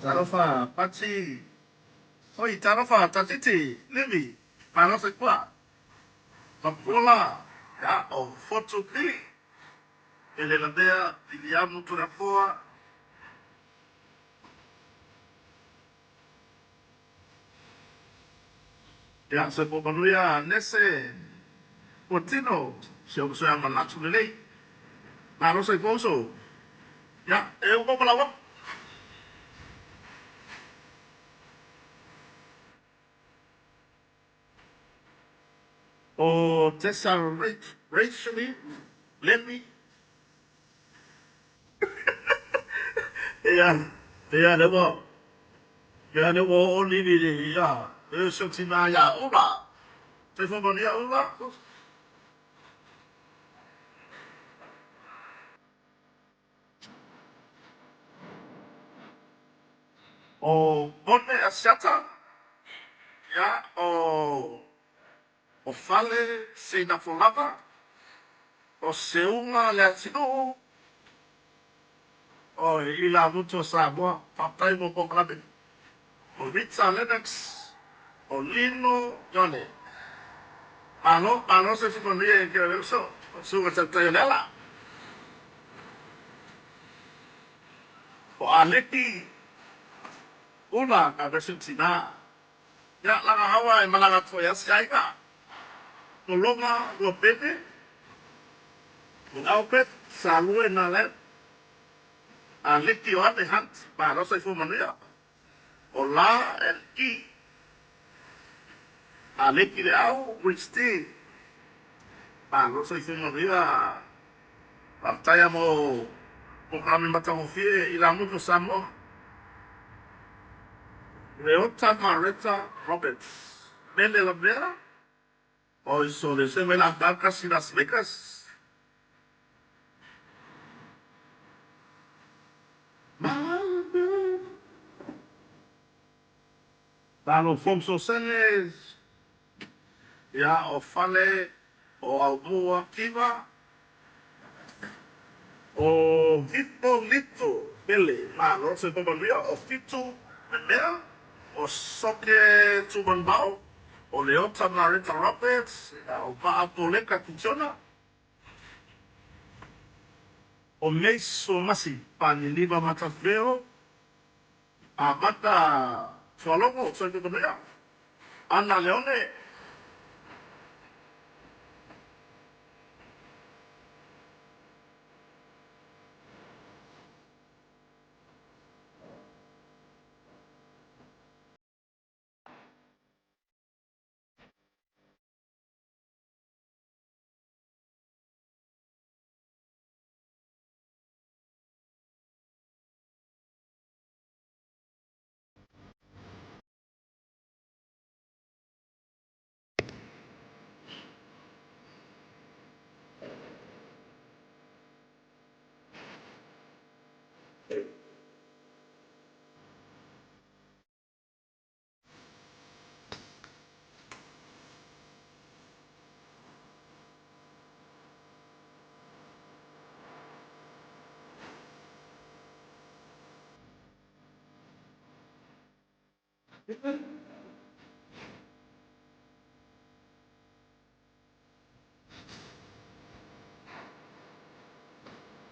Talofa Pati, oi talofa Tatiti, Livi, malo soifua. Mapuola, ia, o Fotu Pili, Pele Lavea, Viliamu Toleafoa, ia, soifua manuia Nese Fuatino, si ou uso ia manatu lelei. Malo soifua uso. Ia, e uma ma lau apu. O Tessa Rachely Lemi. Ia, ia, lea ua, ia, lea ua oo Livi i le, ia, e si ou tina ia Ula. Soifua manuia Ula. O Bone Asiata, ia, o o Fale Seinafolava, o Seuga Leatinuu, o Ilamutu o Samoa, faafetai mo polokalame. O Rita Lennox, o Lino Johnny. Malo, malo soifua manuia i ke uso, o Susuga Tautai o Leala. O Aleki Ula ka version tina. Ia, laga haua e malaga atu ai si aiga. Tologa Luapene, o Albert Salue Nalep, Aleki Ioane Hunt, malo soifua manuia. O La and Ki, Aleki Leau Christine, malo soifua manuia. Faafetai lava mo polokalame matagofie i lamutu o Samoa. Leota Mareta Roberts, Mele Lavea, o Isolese mai Las Vegas i Las Vegas. Talo Fomu Sosene, ia, o Fale o Aumua Kiva, o Hipolito Pele, malo soifua manuia, o Fitu Memea, o Soke Tumanuvao, o Leota Mareta Roberts, o Vaa Poleka Kitiona, o Meiso Masi Paniniva Matafeo, Amata Tualogo, soifua manuia, Ana Leone.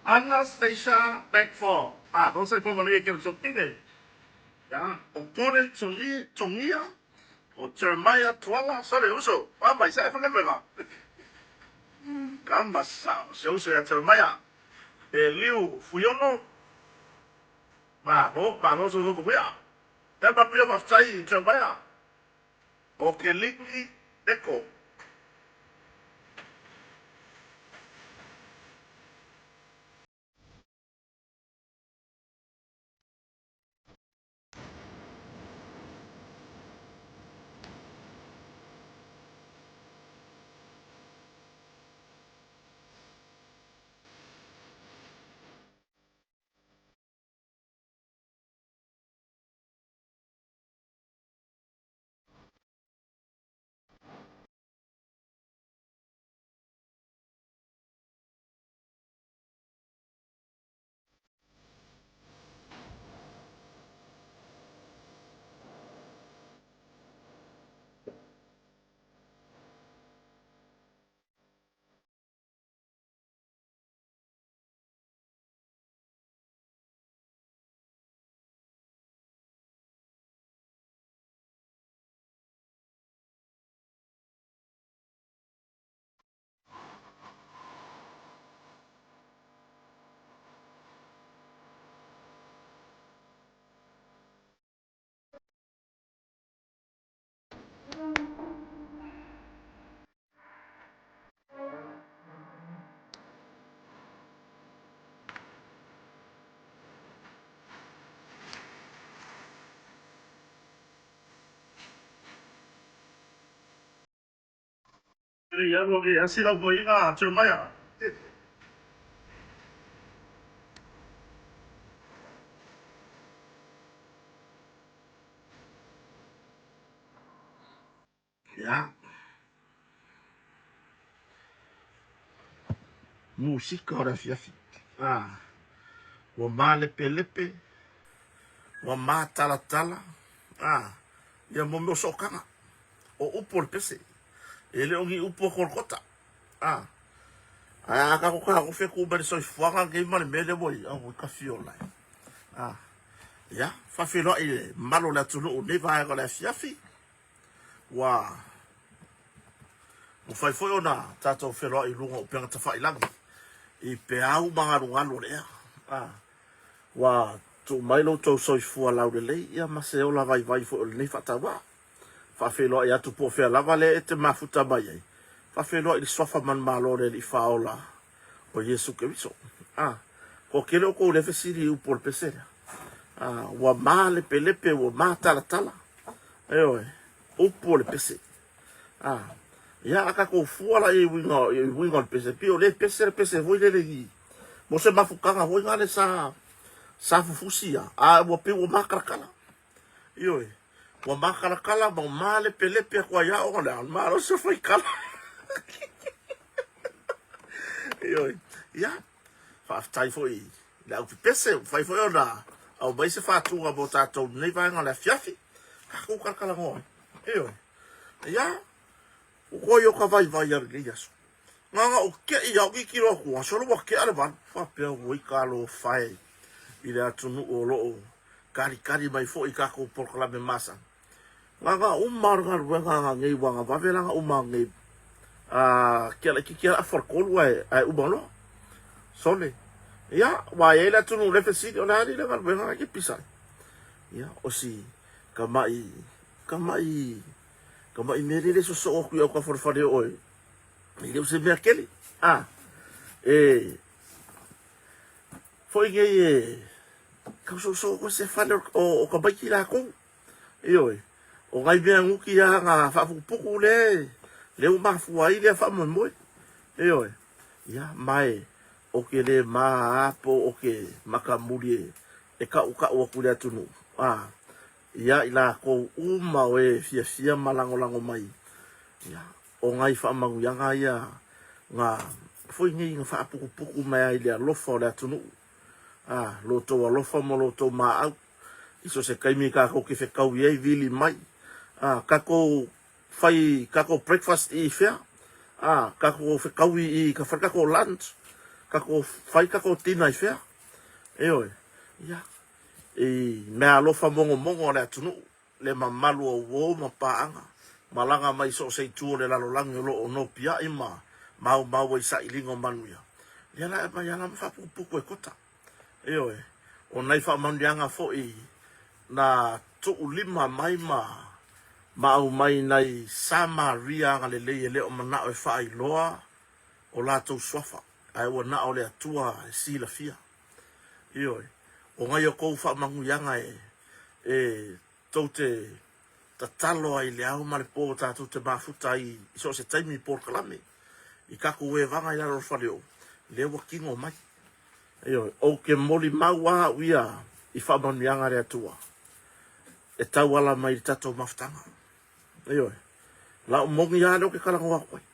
Anastasia Beckford, malo soifua manuia i ke Tokine, ia, o Kore Togia, o Jeremiah Tuala, sole uso, a mai sa e whakanuega. Ka masa, se uso ia Jeremiah, e Liu Fuiono, malo, malo soifua manuia. E manuia faafetai Jeremiah. O Keliki Eko. Ia. Musika o le afiafi. Ah. Ua malepelepe, ua matalatala, ah, ia mo mea o sookaga. O upu o le pese. E le o ni upu a Kolokota. Ah. Ae a kako kagofe ku mai le soifuaga lenei ma le mea lea ua i ai, oi ka fiola e. Ah. Ia, faafeiloai i le mamalu o le atunuu i lenei vaega o le afiafi. Ua mafai foi ona tatou feloai i luga o upega tafailagi i peau ma galugalu o le ea. Ah. Ua tuu mai lo outou soifua laulelei ia ma se ola vaivai foi o lenei faatauvaa. Faafeiloai atu po o fea lava lea e te mafuta mai ai, faafeiloai i le Suafa manumalo o le Alii Faaola o Iesu Keriso. A, toatele outou lea fesili i upu o le pese lea. A, ua malepelepe, ua matalatala. Ioe, upu o le pese. A, ia a tatou fua la i uiga, i uiga o le pese, pei o lea e pese le pese foi lele i, mo se mafutaga foi lale sa, sa fufusi ia, a ua pei ua makalakala. Ioe, ua makalakala ma malepelepe atu ai lava ona o le a? O le malosi o faikala. Ioe, ia, faafetai foi i le au pepese, ua mafai foi ona aumai se faatuga mo tatou i lenei vaega o le afiafi, tatou talatalanoa ai. Ioe, ia, ua toe o ka vaivai a lenei aso. Na ona ou tei lava, ou tilotilo atu, solo ua tea le 8. Faapea, oi talofa e i le atunuu o lo o kalikali mai foi i tatou polokalame masani. Na ona uma o le galuega a nei ua na vave la ona uma nei a tea laitiiti lava afa o le 3 ae uma loa. Sole. Ia, ua i ai le atunuu le fesili, o le a alii le galuega na ke pisa ai. Ia, o si tamai, tamai, tamai mea lele sosoo atu i autafa o le fale o oe. E le o se mea kele. A, e, foi nei e, tau soosoo koe se fale o, o tamaiti lakou. Ioe, o nai mea nuki a na faaputuputu le, le ua mafua ai lea faamoemoe. Ioe, ia, ma e, o ke le ma a po o ke makamuli e, e kaʻukaʻu atu i le atunuu. A, ia i lakou uma o e fiafia ma lagolago mai, ia, O nai faamanuiaga ia na foi nei na faaputuputu mai ai le alofa o le atunuu, a lo outou alofa ma lo outou maau, i so o se taimi tatou te fetaui ai vili mai, a tatou fai tatou breakfast i fea, a tatou fetaui i ka fai tatou lunch, tatou fai tatou dinner i fea, ioe, ia, i meaalofa mogomogo a le atunuu. le mamalu o uo ma paaga, malaga mai so o se itu o le lalolagi o lo o nopiai ma maumau ai sailiga o manuia, lea la e aumai lava ma faaputuputu e kota. Ioe, o nai faamanuiaga foi na tuulima mai ma ma aumai nai Samaria agalelei e le o manao e faailoa o latou suafa, ae ua na o le Atua e silafia. Ioe, o nai outou faamanuiaga e, e tou te tatalo ai i le ao ma le po tatou te mafuta ai i so o se taimi i polokalame, i tatou evaga i lalo o le fale oo, lea ua tino mai. Ioe, ou te molimau lava au ia i faamanuiaga a le Atua e tauala mai i le tatou mafutaga. Ioe, lau moni lava lea ou te talanoa atu ai.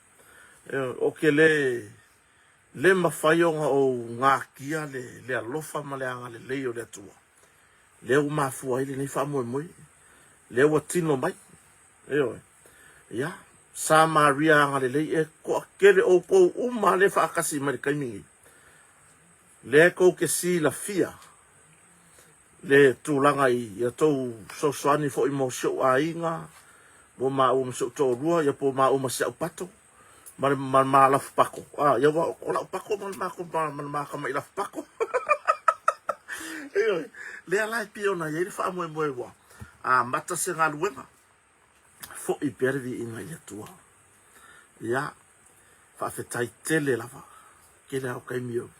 Ioe, ou te le Le mafai ona ou gakia le alofa ma le agalelei o le Atua, lea ua mafua ai lenei faamoemoe, lea ua tino mai. Ioe. Ia, Samaria agalelei, e toatele outou uma lea e faatasi mai i le taimi nei, lea tou te silafia le tulaga i a outou fesoasoani foi mo si ou aiga, mo maua ma si ou toalua, ia po o maua ma si au pato. Ma le, ma le ma lafu pako. Ah, ia ua, o lau pako ma le mako, ma, ma le maka mai lafu pako. Ioe, lea la e pei ona i ai le faamoemoe ua amata se galuega, foi pea le viiga i le Atua. Ia, faafetai tele lava. Tele lava o taimi o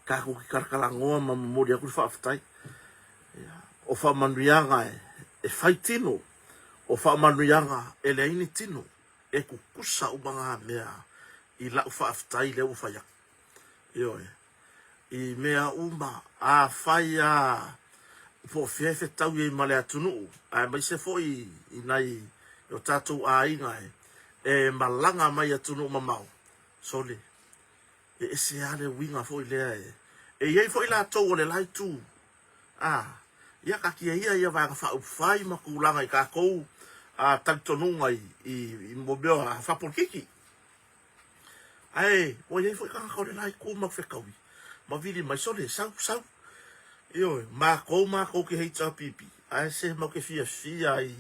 tatou te talatalanoa ma momoli atu le faafetai. Ia, o faamanuiaga e, e fai tino, o faamanuiaga e leai ni tino. E tutusa uma ngā mea i la'u faafetai lea ua fai atu. Ioe. I mea uma, afai a po o fea e fetaui ai ma le atunuu, aemaise foi i nai o tatou aiga e malaga mai atunuu mamao, sole, e ese lava le uiga foi lea e, e i ai foi latou o le la itu, a, ia taatia ia ia Vaega Faaupufai ma tulaga i tatou talitonuga i mea faapolitiki. Ae ua i ai foi tagata o le la itu ma fetaui ma vili mai, sole, sau, sau. Ioe, matou matou te HRPP, ae se matou te fiafia i,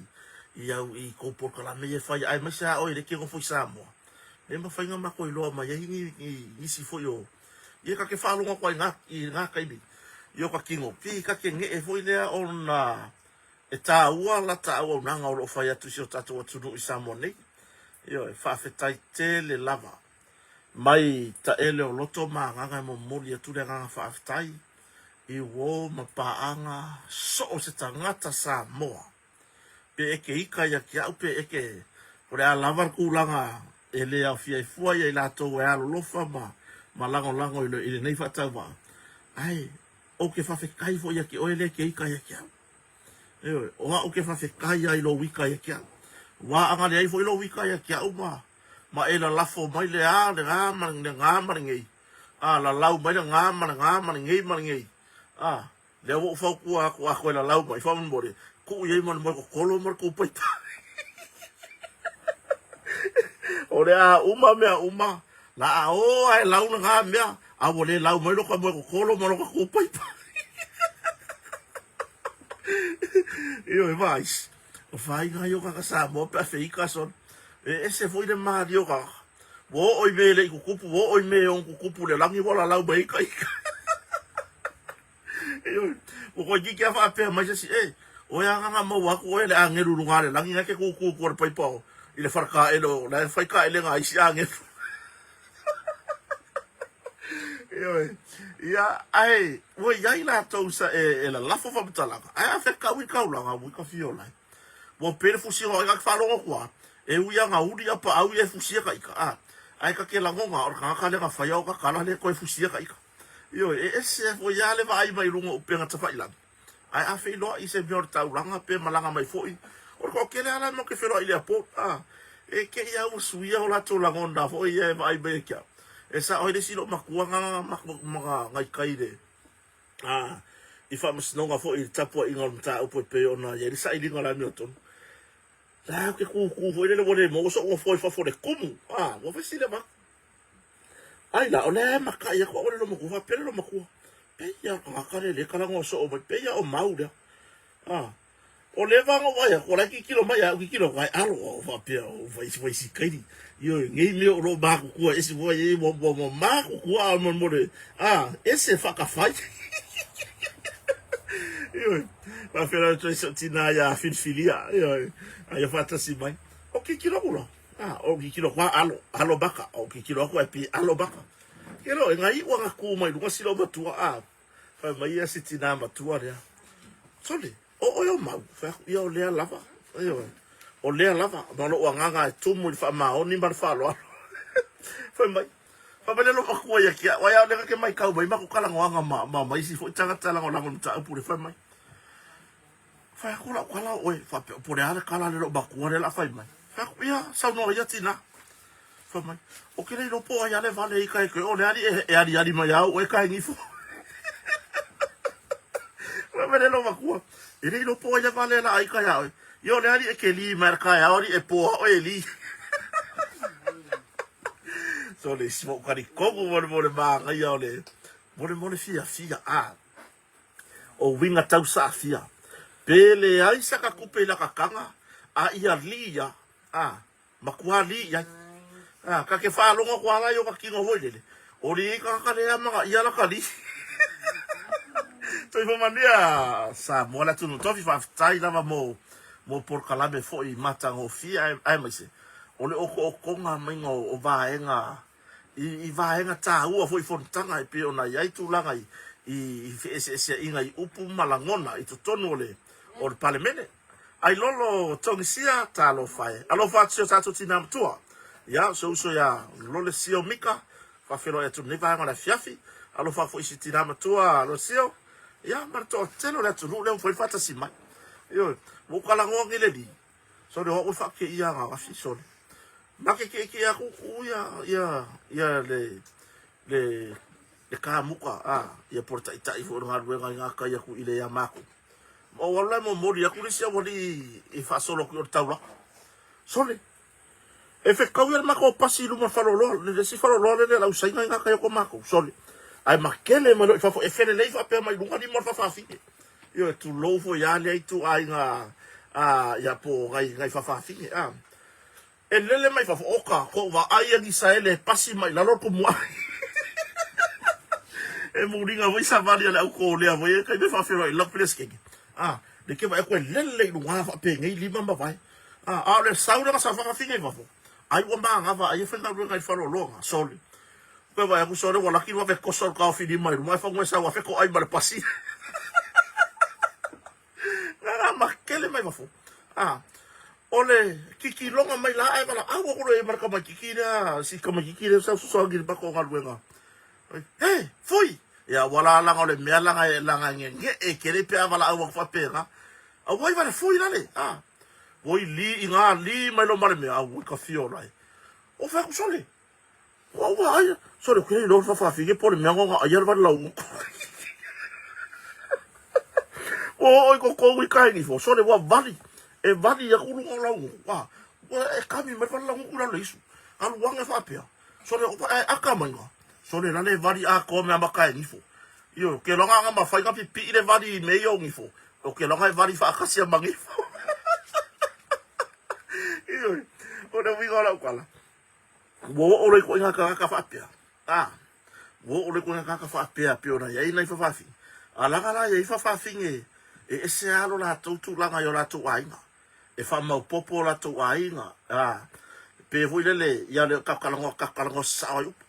i au i kou polokalame ia e fai, aemaise lava oe lea e te nofo i Samoa, le mafai ona matou iloa mai ai ni, ni, nisi foi o, ia ta te faalogo atu ai i na, i na taimi i o ta tino, pi ta te nee foi lea ona E taua lata auaunaga o lo o fai atu i si o tatou atunuu i Samoa nei. Ioe, faafetai tele lava. Mai taele o loto ma agaga e momoli atu le agaga faafetai i uo ma paaga so o se tagata Samoa. Pe e ke ika ia te au pe e ke, po o le a lava le tulaga e le aofia ai fua ia i latou e alolofa ma ma lagolago i lenei faatauvaa. Ae ou te faafetai foi ia te oe le ke ika ia te au. Ioe, o a'u ke fafetai ai lou ika ia te a'u. Ua aʻa leai foi lou ika ia te a'u ma, ma e lalafo mai le a, le ga ma le ga ma lenei. A, lalau mai le ga ma le ga ma lenei ma lenei. A, lea ua ou fautua atu a toe lalau mai, faamolemole, tuu i ai ma le moe totolo ma le tou paipa. O le a uma mea uma, la a o a e lau le ga mea, a ua le lau mai loka moe totolo ma loka tou paipa. Ioe, vais. O faiga ia o kaka Samoa pe a feika sona. E ese foi le malie o kaka. Ua oo i mea e le i tutupu, ua oo i mea e ono tutupu i le lagi ua lalau mai ai ka ika. Ioe, ua toeitiiti lava faapea mai se isi, e, oe agaga maua atu oe le agelu i luga o le lagi, na e te tutu atu o le paipa o, i le faletaele o la e fai taelega a isi agelu. Ioe. Ia, ae ua i ai latou sa e, e lalafo faamatalaga, ae a fetaui taulaga ua ka fia ola ai. Ua pei le fusiga o ai ka te faalogo atu a, e ui a na uli a paau ia e fusia ka ika, a, ae ka te lagona o le tagata lea na faia o ka tala lea toe fusia ka ika. Ioe, e ese foi lava le vaai mai luga o upega tafailagi. Ae a feiloai i se mea o le taulaga pe malaga mai foi, o le toatele lava la matou te feiloai i le airport, a, e te i lava ua suia o latou lagona foi ia e vaai mai ai ki au. E sao ai le isi loomatua na na na i tai i le, a, i faamasinoga foi i le tapuaiga o le mataupu e pei ona i ai le sailiga o le amiotonu. La ou te kūkū foi lele ua le maua so'u nofoa i fafo o le tumu, a, ua fai sili avatu. Ai la, o lea e makai atu au e le loomatua, faapea le loomatua, Pei a o tagata lea e le talanoa soo mai, pei a o mau lea. A, o lea va na ou vaai atu, o la e tilotilo mai ia au, tilotilo atu, ae alo au faapea, o fai fai si kaili. Ioe, nei mea o lo o matutua ese foi e ua ua ua matutua a molemole, a, ese faatafai. Ioe, faafeiloai atu ai si ou tina ia Filifilia, ioe, a ia faatasi mai. O tilotilo atu la, a, o tilotilo atu a alo, alo maka, o tilotilo atu ae pei alo maka. Ke loa, na iu ana kū mai luga si loomatua, a, fai mai ia si tinā matua lea, Sole, o oe o Mau? Fai atu, ia o lea lava, ioe, o lea lava, ma lou agaga e tumu i le faamaoni ma le faaaloalo. Fai mai, fai mai le loomatua ia ki au, ai a o lea na ke maitau mai matou talanoaga ma, ma, ma isi foi tagata lagolago i le mataupu lea, fai mai, fai atu lau tala o oe, faapea, po o le a le tala a le loomatua lea o le a fai mai. Fai atu, ia, saunoa ia tinā. Fai mai, o ke le iloa po o ai a le vale i ka e koe, o le ali e aliali mai au oe ka e gifo. Fai mai le loomatua, e le iloa po o ai le vale la ai ka ia oe. Ia o le ali e ke li mai le kaeao ali e po a oe e li. So le isi mo kari kogu mo le mo le māngaia o le mo le mo le fiafia a. O uiga tau saafia. Pe leai saka kupe i laka tanga a ia li ia a matua li i ai. A ka ke faalogo atu a la i o ka kino foi lele, o li ka ka lea ma ia la ka li. Soifua manuia Samoa le atunuu tofi faafetai lava mo mo polokalame foi matagofie aemaise o le otootoga maiga o vaega i vaega taua foi i fonotaga e pei ona i ai tulaga i i feeseeseaiga i upu ma lagona i totonu o le o le Palemene. Ai lolo Togisia, talofa e. Alofa atu si o tatou tinā matua. Ia, o se uso ia Lolesio Mika, faafeiloai atu i lenei vaega o le afiafi. Alofa foi i si tina matua Lolesio, ia, ma le toatele o le atunuu lea ua mafai ona faatasi mai. Ioe, ua ou talanoa nei le alii, sole o au e faateia ananafi, sole. Ma te tietie atu tuu ia, ia, ia le, le, le kamuta, a, ia po o le taitai foi o le galuega i gatai atu i le ia matou. Ma ou alu la e momoli atu le isi aualii i faasolo atu i o le taulaga. Sole, E fetau ia le matou pasi i luma o le faleoloa, le isi faleoloa lea le ausaina i gatai o ko matou, sole. Ae makele mai loa i fafo, e felelei faapea mai luga lima o le fafafine. Ioe, tulou foi a lea ituaiga a ia po o nai nai fafafine a. E lele mai fafo, oka, kou vaai e Isaele e pasi mai lalo le tumuai. E muliga foi savali a le au kolea foi e taimi e faafeiloai i lau Peresetene. A, le ke vaai atu e lele i luga faapenei lima ma vae. A, a o le sau lea na saofafafine i fafo, ai ua manava ai e faigaluega i le faleoloa, sole. Toe vaai atu sole ua laki vave toso le taofi lima i luma ae fagu e sau afe toai ma le pasi. Na na makele mai fafo. A, o le kikiloga mai la ae valaau atu loa i ai ma le tamaititi lea, si tamaititi lea sa fesoasoani i le matou galuega. He, fui! Ia ua la laga o le mea laga e laga nge'e tele pe a valaau atu faapena. Auai vale fui lale, a. Oi li i ngā li mai lo ma le mea, auai ka fio lai. O fai atu sole. Ua ua ai, sole ke lo fa fa fige po le mea ngonga ai vale lau. Ua oi ko ko i kai ni fo, sole ua vali. E vali aku lunga o lau. A, ua e kami mai vale lau ku la le isu. Alu wanga faapea. Sole o e aka mai nga. Sole la le vali atoa mea maka e nifo. Io, ke loga anga mawhai nga pipi i le vali i mei o nifo. O ke loga e vali whaakasia ma nifo. Io, o le uiga o lau tala. Ua oo loa i koʻi ngā kānaka faapea. A, ua oo loa i koʻi ngā kānaka faapea pei ona i ai nai fafafine. A laga la iai fafafine e ese lava lo latou tulaga i o latou aiga. E faamaopopo o latou aiga, a, pe foi lele ia le tatou talanoa sasao ai upu.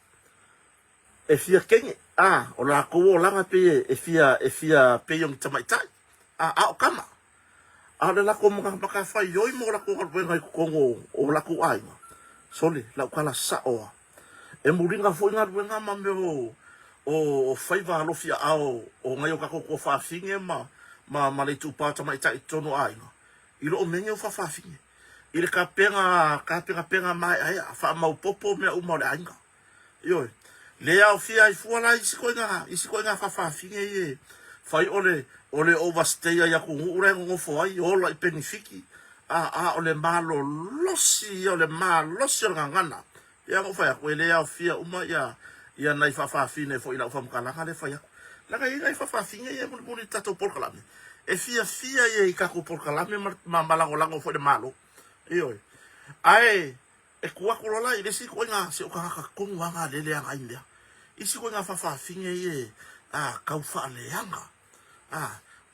E fia kenge, a, o latou olaga pei e fia, e fia pei o ni tamaitai, a, a o tama. A o le latou matafaioi ma o latou galuega i totonu o latou aiga, sole, lau tala sao lava. E muliga foi galuega ma mea o faiva alofi aao o nai o tatou tuafafine ma, ma, ma le itupa tamaitai i totonu o aiga, i loo mea nei o faafafine. I le tapena, tapenapena maeaea, faamaopopo mea uma o le aiga. Ioe. Le aofia ai fua la isi koiga, isi koiga faafafine ia e fai o le, o le overstay ai atunuu la e nonofo ai, ola i penifiki, a, a o le malolosi ia, o le malosi o le gagana. Pei ona ou fai atu, e le aofia uma ia, ia nai faafafine foi i lau faamatalaga lea e fai atu. Leaga e i ai nai faafafine ia e mulimuli i le tatou polokalame, e fiafia ia i tatou polokalame ma, ma, ma lagolago foi i le Malo. Ioe. Ae E kū atu loa la i le isi ituaiga si ou tagata tonu lava lea e leaga ai mea. Isi ituaiga faafafine ia e a tau faaleaga. A,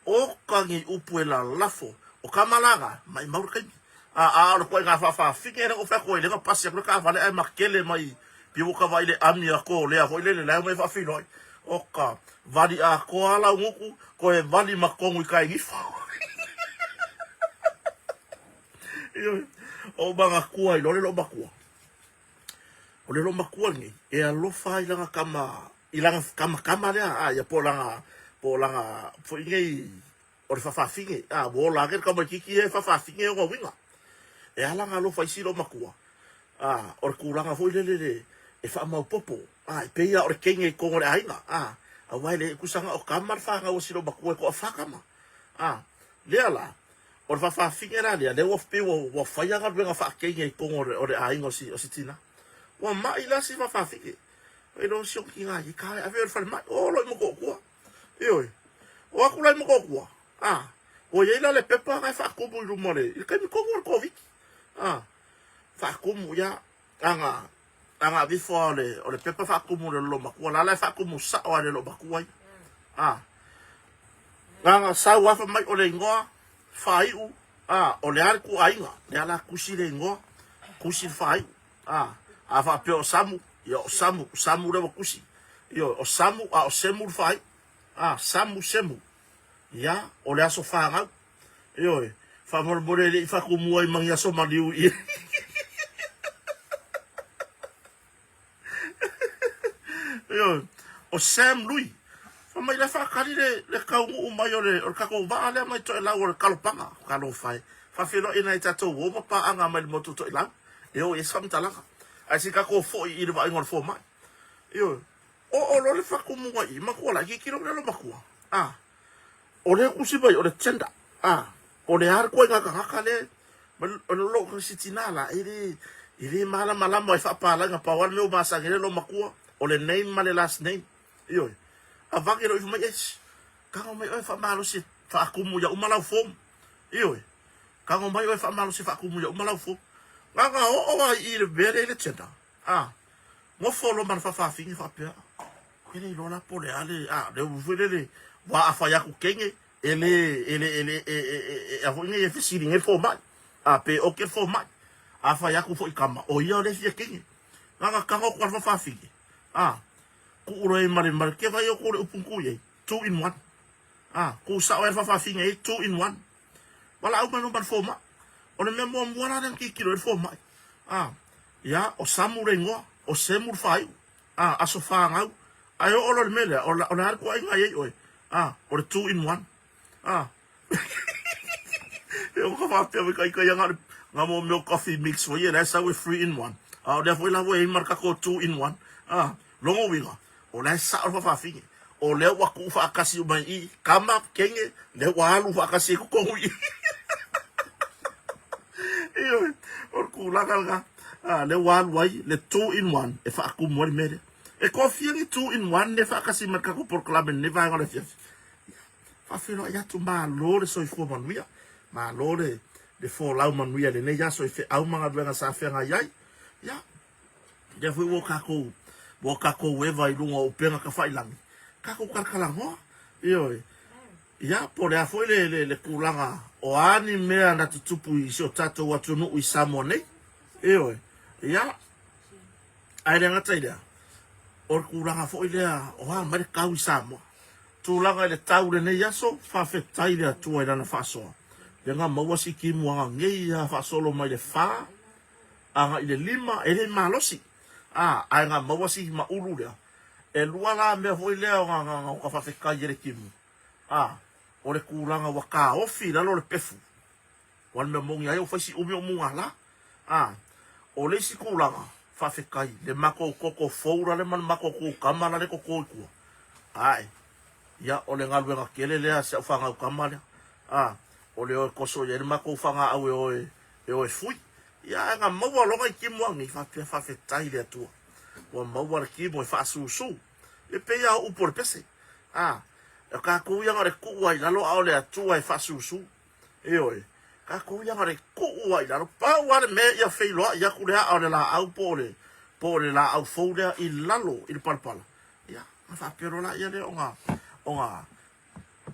oka nei upu e lalafo, o tama la na, maimau le taimi. A, a o le ituaiga faafafine lea na ou fai atu ai lea na pasi atu le taavale ae makele mai pei ua tavaai i le ami a Kolea foi lele la e omai e faafeiloai. Oka, vali atoa lava lau gutu, toe vali ma totonu i tai nifo. Ioe, o manatua ai loa le loomatua. O le loomatua lenei, e alofa ai lana tama, i lana tama tama lea, a ia po o lana, po o lana, foi nei, o le faafafine, a, ua ola ake le tamaititi ia e faafafine ona uiga. E ala ona alofa i si loomatua, a, o le tulaga foi lele le, e faamaopopo, a, e pei lava o le teine i totonu o le aiga, a, aua e le tusa na o tama le fanau a si loomatua e toafa tama, a, lea la, O le faafafine la lea, lea ua pei ua fai lava galuega faateine i totonu o le aiga o si tina. Ua mai la si faafafine. E le o si ona tina i ka e ave i le falemai. O loa i Motootua. Ioe. O atu la i Motootua, a, ua i ai la le pepa na e faatumu i luma o le, i le taimi tonu o le Koviti. A, faatumu ia, aga, aga ave ifo o le, o le pepa faatumu i le lolomatua. La la e faatumu sao lava i le lolomatua ia. A, Nana sau afa mai o le igoa faaiu a o le a le ituaiga lea la tusi le igoa tusi le faaiu a a faapea o Samu ia o Samu Samu lea ua tusi ioe o Samu a o Semu le faaiu a Samu Semu ia o le aso fanau ioe faamolemole e le i faatumua ai ma ni aso maliu i. Ioe, o Sam Lui. Fai mai la e faatali le, le taunuu mai o le, o le tatou vaa lea mai Toelau o le Kalopaga. Talofa e. Faafeiloai nai tatou uo ma paaga mai le motu o Toelau. E oo i ai se faamatalaga. Ae se i tatou foi i le vaaiga o le fomai. Ioe. Oo loa le faatumuga i i, matua la, tilotilo le olomatua. A, o lea e tusi mai o le gender. A, o le a le ituaiga tagata lea o lo si tina la e le e le malamalama e faapalaiga pau lava le mea ua masani ai le matua o le name ma le last name. Ioe. Avane loa ifo mai eish tago mai oe faamalosi e faatumu ia uma lau form. Ioe. Tago mai oe faamalosi e faatumu ia uma lau form. Na ona oo lava i i le mea lea i le gender. A, nofo loa ma le faafafine faapea, e le iloa la po o le a le, a, le upu foi lele, aua a fai atu teine, e le, e le, e le, e, e, e, e, a foi nei e fesili nei le fomai, a, pe oke le fomai. A fai atu foi tama, o ia o le fia teine. Na ona tago atu lava le faafafine, a, tuu loa i ai ma le, ma le, ke vai outou i le upu na tuu i ai, two in one. A, tuu sao ai le faafafine i ai, two in one. Valaau mai loa ma le fomai. O le mea muamua la lea na tilotilo i ai le fomai, a, ia, o Samu le igoa, o Semu le faaiu, a, aso fanau. Ae oo loa i le mea lea, o le a le tuuaiga e i ai oe? A, o le two in one. A, e ono faapea mai kai kai anga nga mo mea o coffee mix foi ia la e sau e three in one. A o lea foi la ua i ai ma le tatou two in one. A, lona uiga, O la e sao le faafafine. O lea ua tuu faatasi uma i i, tama, kene, lea ua alu faatasi ai totonu i i. Ioe, o le tulaga lena. A, lea ua alu ai le two in one e faatumu ai le mea lea. E toafia ni two in one lea e faatasi ma le tatou polokalame i lenei vaega o le afiafi. Ia, faafeiloai atu, malo le soifua manuia, malo le, le folau manuia i lenei aso i feau ma galuega sa feagai ai. Ia, Lea foi ua tatou ua tatou eva i luga o upega tafailagi, tatou talatalanoa. Ioe. Ia, po o le a foi le, le, le tulaga o a ni mea na tutupu i si o tatou atunuu i Samoa nei. Ioe. Ia, ae le gata i lea, o le tulaga foi lea o a mai le tau i Samoa. Tulaga i le tau i lenei aso, faafetai i le Atua i Lana faasoa. Lea na maua si timu agagei lava faasolo mai le fa agai i le lima, e le malosi. A, ae na maua si maulu lea. E lua la mea foi lea o na, na, na faafetai ai le timu. A, o le tulaga ua taofi i lalo le pefu. Aua o le mea moni ai ua fai si umi o mugala. A, o le isi tulaga, faafetai, le matou toto fou lale ma le matou kukama lale toto i tua. Ae, ia, o le galuega tele lea a si au fanau tama lea. A, o le o e toso i ai le matou fagaau e o e, e o e fui. Ia, ae na maua loa nai timu anei, faapea, Faafetai i le Atua, ua maua le timu e faasusu. E pei lava o upu o le pese. A, o tatou ia na o le tuu lava i lalo, a o le Atua e faasusu. Ioe, tatou ia na o le tuu lava i lalo. Pau lava le mea ia feiloai atu le aa o le laau po o le, po o le laau fou lea i lalo i le palapala. Ia, ona faapea loa laia lea ona, ona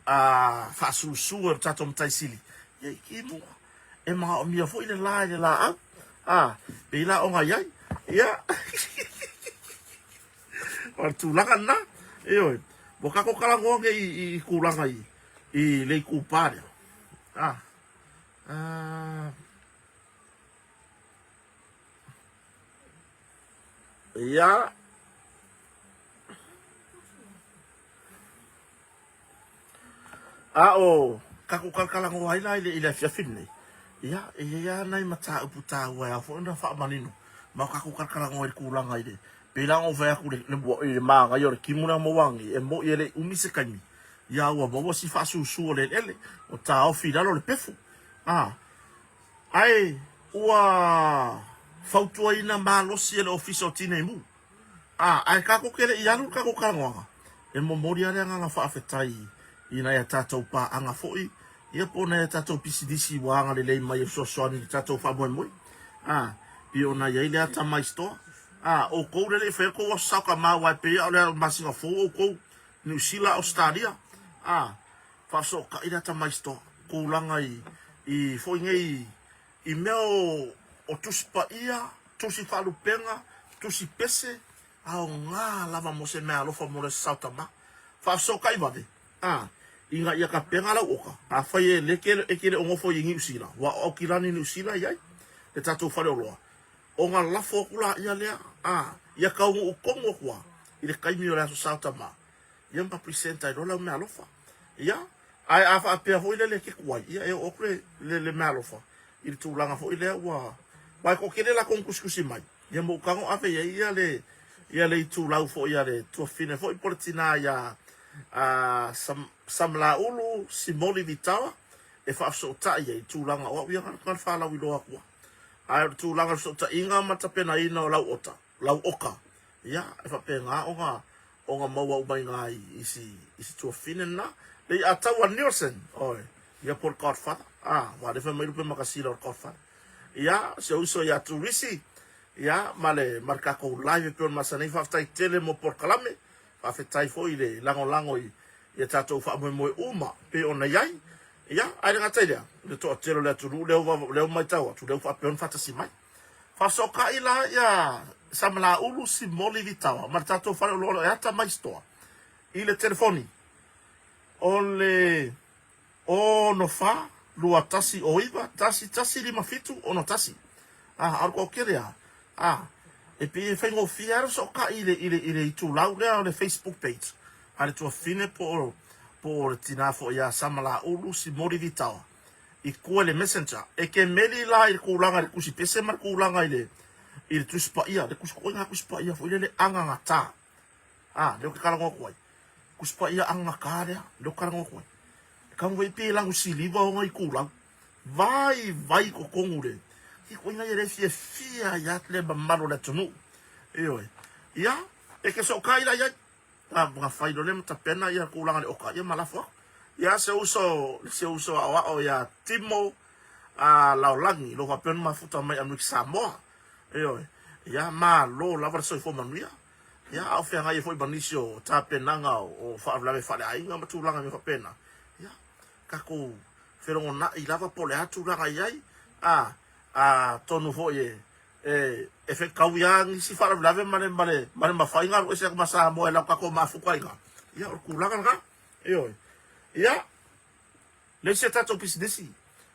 a faasusu e lo tatou Matai Sili, ia i timu e manaomia foi le la i le laau, a pei la ona i ai, ia, o le tulaga lena, ioe, ua tatou talanoa nei i, i tulaga i, i le itupa lea, a, a, ia, A o tatou talatalanoa ai la i le afiafi lenei, ia, e i ai lava nai mataupu taua e ao foi ona faamanino ma o tatou talatalanoa i le tulaga i le, pei la ona ou fai atu i le manaia o le timu lea na maua nei, e moni e le i umi se taimi, ia ua maua si faasusu o le eleele, ua taofi i lalo le pefu. A, ae ua fautuaina malosi e le Ofisa o Tinei Mu Ā, ae tatou te le i alu i le tatou talanoaga, e momoli lava le agaga faafetai i nai a tatou paaga foi, ia po o nai a tatou pisinisi ua agalelei mai e fesoasoani i le tatou faamoemoe. Ā, pei ona i ai le Atamai Store. Ā, outou lea e le i faia le tou aso saokamau aua e pei lava o le masina fou outou, Niu Sila, Ausetalia. Ā, faafesootai le Atamai Store, tulaga i, i foi nei I mea o Tusi Paia, Tusi Faalupega, Tusi Pese, aoga lava mo se meaalofa mo le Saotama. Faafesootai vave, a, ina ia tapena lau oka, afai e le e te le o nofo i Niu Sila, ua o Aukilani Niu Sila i ai le tatou faleoloa, ona lafo atu laia lea, a, ia taunuu tonu atu lava. i le taimi o le Aso Sa o Tama, ia ma present ai loa lau meaalofa. Ia, ae a faapea foi lele e te tuai, ia e oo atu le, le, le meaalofa i le tulaga foi lea ua, aua e toatele latou na tusitusi mai, ia ma ou tago ave i ai ia le, ia le itulau foi a le tuafafine foi po o le tina ia a Sam, Samalaulu Simoli Vitawa e faafesootai ai i le tulaga o au ia na faalauiloa atu ai. Ae o le tulaga o le fesootaiga ma le tapenaina o lau ota, lau oka, ia, e faapena ona, ona maua uma i ina i si, i si tuafafine lena. Le i Ataua Nielsen, oi, ia po o le Godfather, a, aua o lea fai mai lupe makasina o le Godfather. Ia, si ou uso ia Turisi, ia, ma le, ma le tatou live e pei ona masani ai. Faafetai tele mo polokalame, Faafetai foi i le lagolago i a tatou faamoemoe uma e pei ona i ai. Ia, ae le gata i lea, i le toatele o le atunuu lea ua, lea ua matau atu, lea ua faapea ona faatasi mai. Faafesootai la ia Samalaulu Simoli Vitawa ma le tatou faleoloa o le Atamai Store i le telefoni o le 6 4 2 1 0 9 1 1 5 7 6 1. A, a o le toatele lava, a, e pei e faigofie lava le fesootai i le, i le, i le itulau lea o le Facebook page a le tuafafine po o, po o le tina foi ia Samalaulu Simoli Vitawa i tua i le Messenger. E te meli la i le tulaga i le tusi pese ma le tulaga i le, i le Tusi Paia, le tusi, ituaiga Tusi Paia foi lele agagata. A, lea ou te talanoa atu ai. Tusi Paia agagata lea, lea ou te talanoa atu ai. E taumafai pe lanu siliva ona itulau. Vaivai totonu le ituaiga ia lea e fiafia ai lava le mamalu o le atunuu. Ioe. Ia, e te sootai la i ai. Na fai loa lea ma tapena ia tulaga i le oka, ia ma lafo atu. Ia, se uso, se uso aoao ia Timo a Laolagi, lo faapea ona mafuta mai Amerika Samoa. Ioe. Ia, malo lava le soifua manuia. Ia, a o feagai ai foi ma nisi o tapenaga o faalavelave faaleaiga ma tulaga mea faapena. Ia, tatou felogonai lava po o le a tulaga i ai, a, atonu foi e, e, e fetaui lava nisi faalavelave ma le, ma le, ma le mafai ona alu ese atu ma Samoa e lau tatou mafuta i ina. Ia, o le tulaga lena. Ioe. Ia, le isi a tatou pisinisi,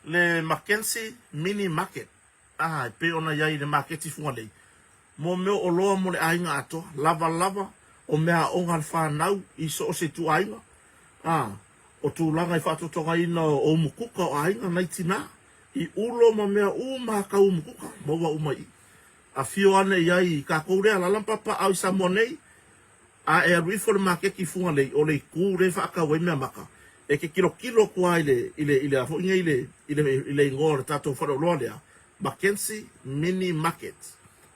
le Mackenzie Mini Market, a, e pei ona i ai i le maketi i Fugalei, mo mea o oloa mo le aiga atoa, lavalava o meaaoga a le fanau i so o se ituaiga, a, o tulaga i faatotogaina o umukuka o aiga nai tinā, i ulo ma mea uma a kau umukuka, maua uma i i. Afio ane i ai i kākou lea alaala ma papaaao i Samoa nei, a e alu ifo i le maketi i Fugalei, o le itu lea e faatau ai meamaka, e te tilotilo atu lava i le, i le, i le a foi nei, i le, i le, i le igoa o le tatou faleoloa lea, Mackenzie Mini Market,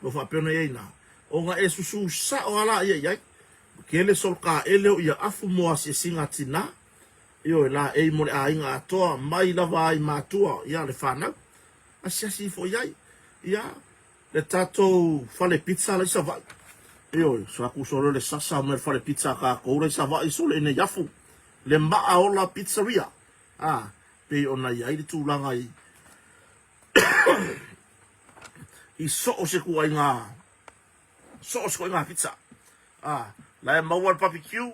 o lo o faapea ona i ai i ina, ona e susu sao lava laia i ai, Tele solotaele o ia afu mo asiasiga a tinā, ioe, laei mo le aiga atoa, mai lava ai matua, ia, le fanau. Asiasi ifo i ai, ia, le tatou fale pizza la i Savaii. Ioe, sa tusa loa le sasa mai le fale pizza a tatou la i Savaii sole i nei afu, le Maa Ola Pizzeria, a, pei ona i ai le tulaga i, i so o se ituaiga So o se ituaiga pizza. A, la e maua le barbecue,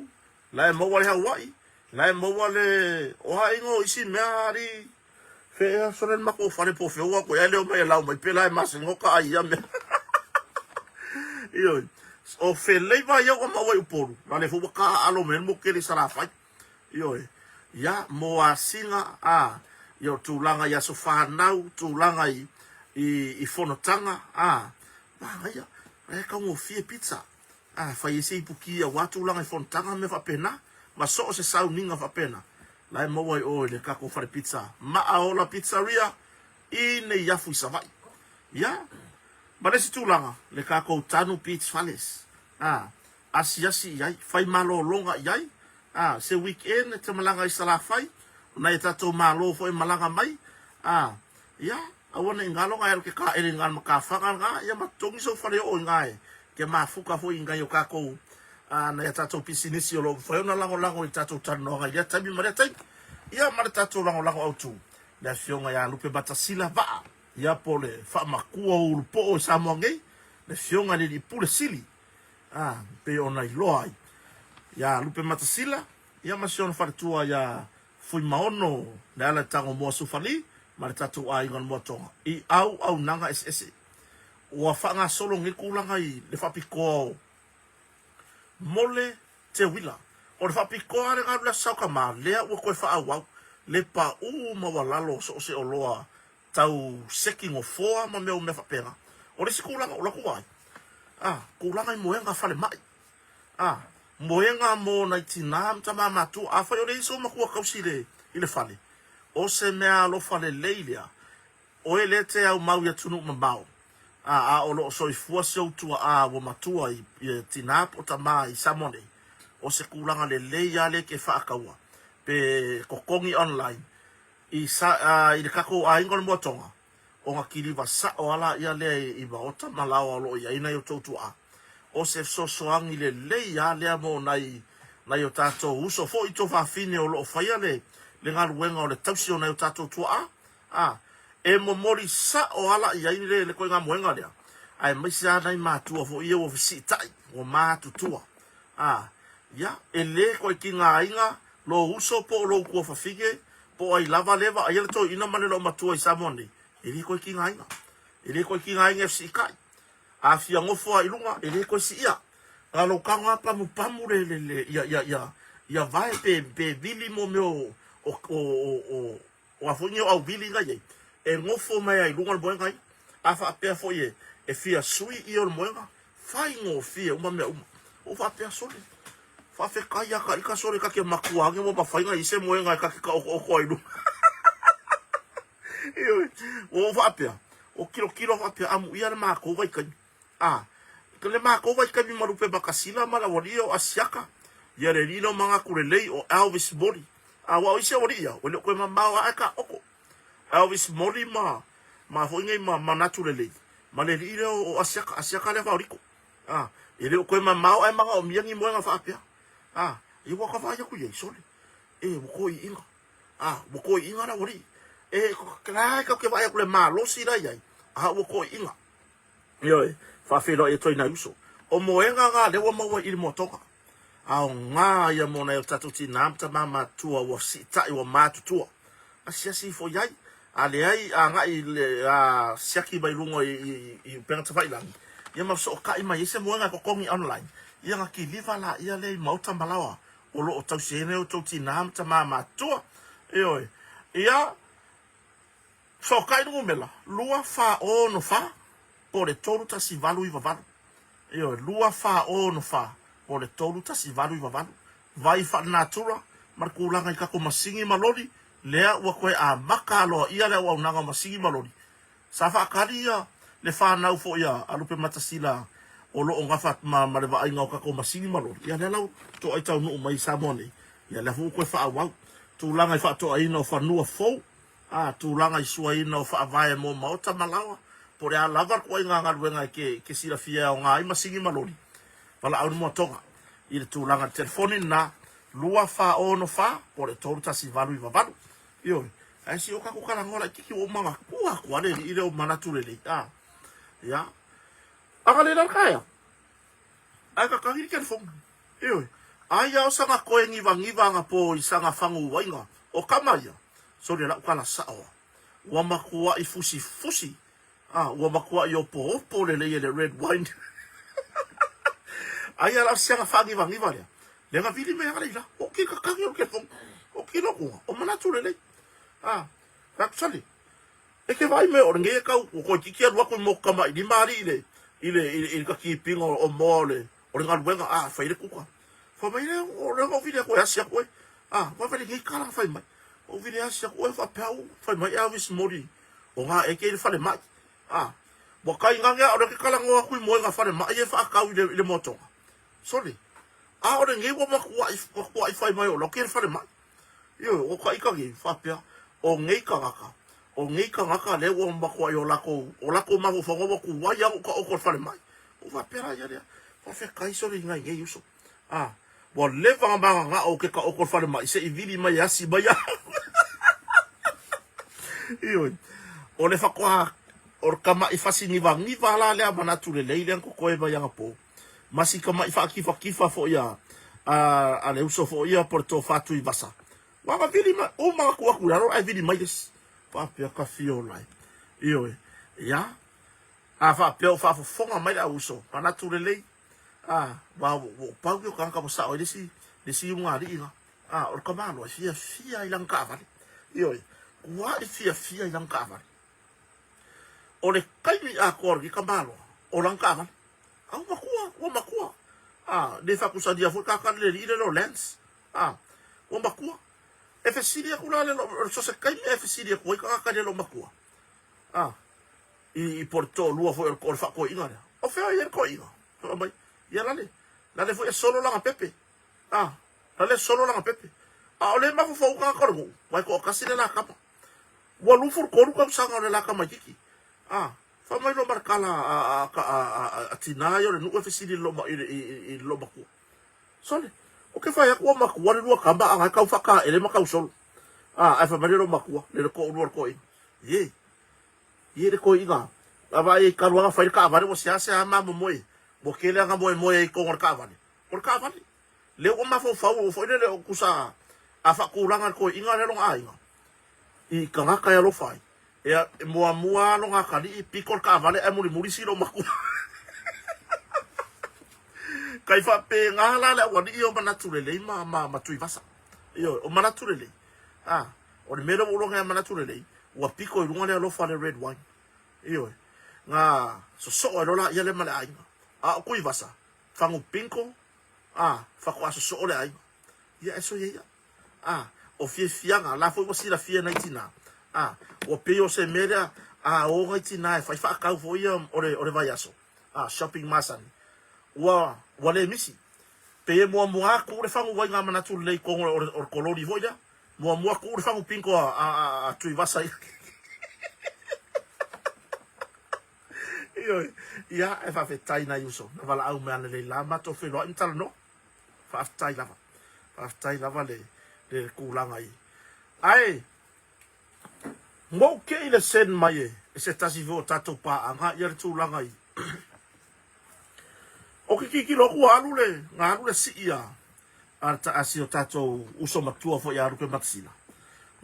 la e maua le Hawaii, la e maua le, o a ingoa o isi mea ali fe sole le matou fale po o fea ua atu ai leo mai e lau mai pela e masani o ka ai ia mea. Ioe. O feleiva ia ua maua i Upolu, la le foi ua taaalo mai ai le motu tele i Salafai. Ioe. Ia, mo asiga, a, ia o tulaga i aso fanau, tulaga i, i, i fonotaga, a, manaia, la e taugofie pizza. A, fai ai se ipuki aua tulaga i fonotaga ma mea faapena, ma so o se sauniga faapena, la e maua i o i le tatou fale pizza, Maaola Pizzeria, i Neiafu i Savaii. Ia, ma le isi tulaga, le tatou Tanu Beach Fales, a, asiasi i ai, fai malologa i ai, a, se weekend e te malaga i Salafai, o nai a tatou malo foi e malaga mai, a, ia, aua ne i galo na e alu ke kaele i na le matafaga lena, ia ma totogi sou faleoo i na e ke mafuta foi i nai o tatou, a, nai a tatou pisinisi o lo o mafai ona lagolago i tatou talanoaga i lea taimi ma lea taimi. Ia, ma le tatou lagolago autu, le afioga ia Lupematasila Vaa, ia po o le faamatua o Ulupoo i Samoa nei, le afioga i le Alii Pule Sili, A, pei ona iloa ai ia Lupematasila, ia ma si ona faletua ia Fuimaono Lealaitagomoa Sufali ma le tatou aiga o le Moatoga i auaunaga eseese. Ua faagasolo nei tulaga i le faapitoa o Mole Teuila. O le faapitoa le galu le Aso Saukama, lea ua toe faaauau le paū maualalo o so o se oloa tau seki nofoa ma mea o mea faapena. O le isi tulaga o latou vaai, a, tulaga i moega falemai, a, moega mo nai tina ma tama matua. Afai o le isi o matua tausi i le, i le fale, o se mea alofa lelei lea, oe lea e te aumau i atunuu mamao, a, a o lo o soifua si ou tuaa ua matua i, i tina po o tama i Samoa nei, o se tulaga lelei lava lea e te faataua, pe totogi online, I sa, i le tatou aiga o le Moatoga, ona kiliva sao lava laia lea i maota ma laoa o lo o i ai nai outou tuaa. O se fesoasoani lelei lava lea mo nai, nai o tatou uso foi tuafafine o lo o faia le, le galuega o le tausi o nai o tatou tuaa. A, e momoli sao lava la i ai le, le ituaiga moega lea, aemaise lava nai matua foi ia ua fesiitai, ua matutua. A, ia, e le toe tigaina lou uso po o lou tuafafine po o ai lava lea e vaaia le toeaina ma le loomatua i Samoa nei, e le toe tigaina. E le toe tigaina e fesiitai. A fia nofo lava i luga, e le toe siia. Na o lou tago lava pamupamu le, le, le, ia, ia, ia, ia vae pe, pe vili mo mea o, o, o, o, O a foi ni auvili na i ai, e nofo mai lava i luga o le moega ia. A faapea foi e, e fia sui ia o le moega, faigofie uma mea uma. Ua ou faapea, Sole, faafetai ia ta ita sole ta te matua ane ua mafai na i ai se moega e ta te taotooto ai i luga. Ioe, ua ou faapea, o tilotilo faapea, amuia le matou vaitaimi. A, le matou vaitaimi ma Lupe Makasina ma le aualii o Asiata, ia le alii lea o Manatu Lelei o Elvis Moli. A, aua o isi aualii ia, ua le o toe mamao ae taoto. Elvis Moli ma, ma foi nei ma Manatu Lelei, ma le alii lea o Asiata, Asiata lea Faorito. A, e le o toe mamao ae manaomia ni moega faapea. A, ia ua ta vaai atu i ai, sole, e, ua toeaiina. A, ua toeaiina le aualii. E, la e tatou te vaai atu i le malosi la e i ai, a ua toeaiina. Ioe, faafeiloai atu ai nai uso. O moega na lea ua maua i le moatoga. Aoga ia mo nai o tatou tina ma tama matua ua siitai ua matutua. Asiasi ifo i ai. A leai agai i le a siaki mai luga i, i, i upega tafailagi, ia ma fesootai mai ai se moega e totogi online, ia na kiliva laia lea i maota ma laoa o lo o tausi ai nai o tou tina ma tama matua. Ioe. Ia, Fesootai le numera 2464 po o le 3198. Ioe, 2464 po o le 3198. Vai faalenatura ma le tulaga i tatou masini ma loli, lea ua toe amata aloaia le auaunaga o masini ma loli. Sa faatali ia le fanau foi a Lupematasila o lo o gafa ma le vaaiga o tatou masini ma loli, ia lea la ua toai taunuu mai i Samoa nei, ia lea foi ua toe faaauau tulaga i faatoaina o fanua fou. A, tulaga i suaina o faavae mo maota ma laoa, po o le a lava le ituaiga galuega e ke, ke silafia e aoga ai masini ma loli, valaau le moatoga i le tulaga i le telefoni lena, 2464 po o le 3198. Ioe, ae se o tatou talanoa laitiiti ua ou manatua atu lava le alii lea o manatu lelei, a, ia. Agalelei la le taeao, ae tatagi le telefoni. Ioe, aia o sana koe nivaniva anapo i sana faguaina, o tama ia, sole lau tala sao a. Ua matuai fusifusi, a, ua matuai opoopo lelei e le red wine. Aia la o siana faanivaniva lea, lea na vili mai ana leila, o ki kakagi o le telefoni, o ki lokuga, o manatu lelei. A, fai atu sole, e te vaai mai o lenei e kau, ua toeitiiti alu atu i motu tamailima alii i le, i le, i le kakipiga o moa o le, O le galuega, a, fai le kuka. Fai mai lea, o lea na ou vili atu e asi atu oe. A, vaai lenei tala na fai mai. Ou vili e asi atu oe faapea au, fai mai Elvis Moli, o ngā eke i le falemai. A, ua tainane a o lea ke talanoa atu i moega falemai e faatau i le, i le moatoga. Sole, a o lenei ua matuai, matuai fai mai o lau ke le falemai. Ioe, o ka ika nei, faapea, o nei tagata, o nei tagata lea ua matuai o latou, o latou mafaufauga ua tuai lava ona taoto i le falemai. Ua faapea la ia lea, faafetai sole i nai nei uso. A, ua leva ona mananao ou te taoto i le falemai se i vili mai e asi mai au. Ioe, o le faatoa, o le tama'i fasi nivaniva la lea manatu lelei lea na totoe mai anapo. Ma si tama'i faakifakifа foi a, a, a le uso foi ia po o le Tofa Tuivasa. Ua na vili mai, uma atu atu i lalo ae vili mai le isi. Faapea ka fia ola ai. Ioe, ia, a faapea o faafofoga mai le au uso, manatu lelei. A, aua ua ou pau ia o tagata ua sao ai le isi, le isi iuga alii la. A, o le tamaloa e fiafia i lana taavale. Ioe, ua fiafia i lana taavale. O le taimi atoa o lenei tamaloa, o lana taavale. A ua matua, ua matua. A, le faatusalia foi tagata le alii lea o Lance. A, ua matua. E fesili atu la le, so se taimi e fesili atu ai tagata i le matua. A, i, i po o le toalua foi o le faatoeaina lea. O fea o i ai le toeaina? Fai mai, ia lale, lale foi e solo lana pepe. A, lale e solo lana pepe. A o le mafaufau tagata o le nuu, aua e toatasi le la tama. Ua 23 tausaga o le la tamaititi. A, fai mai loa ma le tala a tina ia o le nuu e fesili i le loomatua. Sole, ou te fai atu ua matua le lua tama a na e tau faataele ma tau solo. A, ae fai mai le loomatua, le toalua o le toeaina. Ie, ie le toeaina. A vaai ai talu lava ona fai le taavale ua seasea mamomoe. Ua tele ana moemoe ai i totonu o le taavale. O le taavale. Lea ua mafaufau foi lele o tusa a faatulaga le toeaina lea lona aiga i tagata e alofa ai. Ea, e muamua lava lona atalii pito le taavale ae mulimuli si loomatua. Kai faapena la le aualii o manatu lelei ma, ma, ma Tuivasa. Ioe, o manatu lelei. A, o le mea lea ua ou iloa nei a manatu lelei, ua pito i luga le alofa le red wine. Ioe, na sosoo ai loa laia lea ma le aiga. A o Tuivasa, fagu bingo, a, faatoa sosoo le aiga. Ia e soia ia. A, o fiafiaga, la foi ua silafia e nai tina. A, ua pei o se mea lea, a o nai tina e fai faatau foi ia o le, o le vaiaso. A, shopping masani. Ua, ua le misi. Pei e muamua atu le fagu ai ngā manatu lelei i totonu o le, o le koloni foi lea. Muamua tuu le fagu pinko a, a, a, a Tuivasa ia. Ioe, ia, e faafetai nai uso, na valaau mai ananei la matou feiloai ma talanoa. Faafetai lava. Faafetai lava le, le tulaga i. Ae, mou ke i le send mai e, e se tasi foi o tatou paaga ia le tulaga i. O ke kikilo atu ua alu le, na alu le sii a, a, a si o tatou uso matua foi a Lupe Matasila.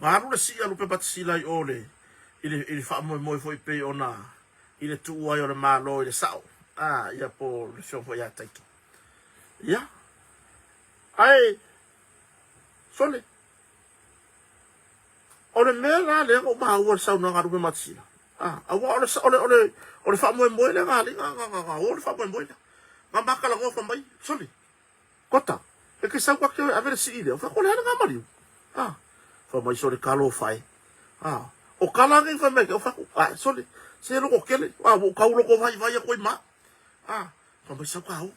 Na alu le sii a Lupe Matasila i o le, i le, i le faamoemoe foi pei ona i le tuu ai o le Malo i le sao, a, ia po o le afioga foi ia Taito. Ia, ae, sole, o le mea la lea na ou maua i le saunoaga a Lupe Matasila, a, aua o le, o le, o le, o le faamoemoe lea na alii na, na, na, na o le faamoemoe lea. Na ma talanoa fai mai, sole, Kota, e ke sau ake oe ave le sii lea, fai atu, o le a le nga maliu? A, fai mai, sole talofa e. A, o kala nei fai mai, fai atu, a, sole, se loko kele, a, ua ou tau loko vaivai atu ai ma. A, fai mai, sau ka o,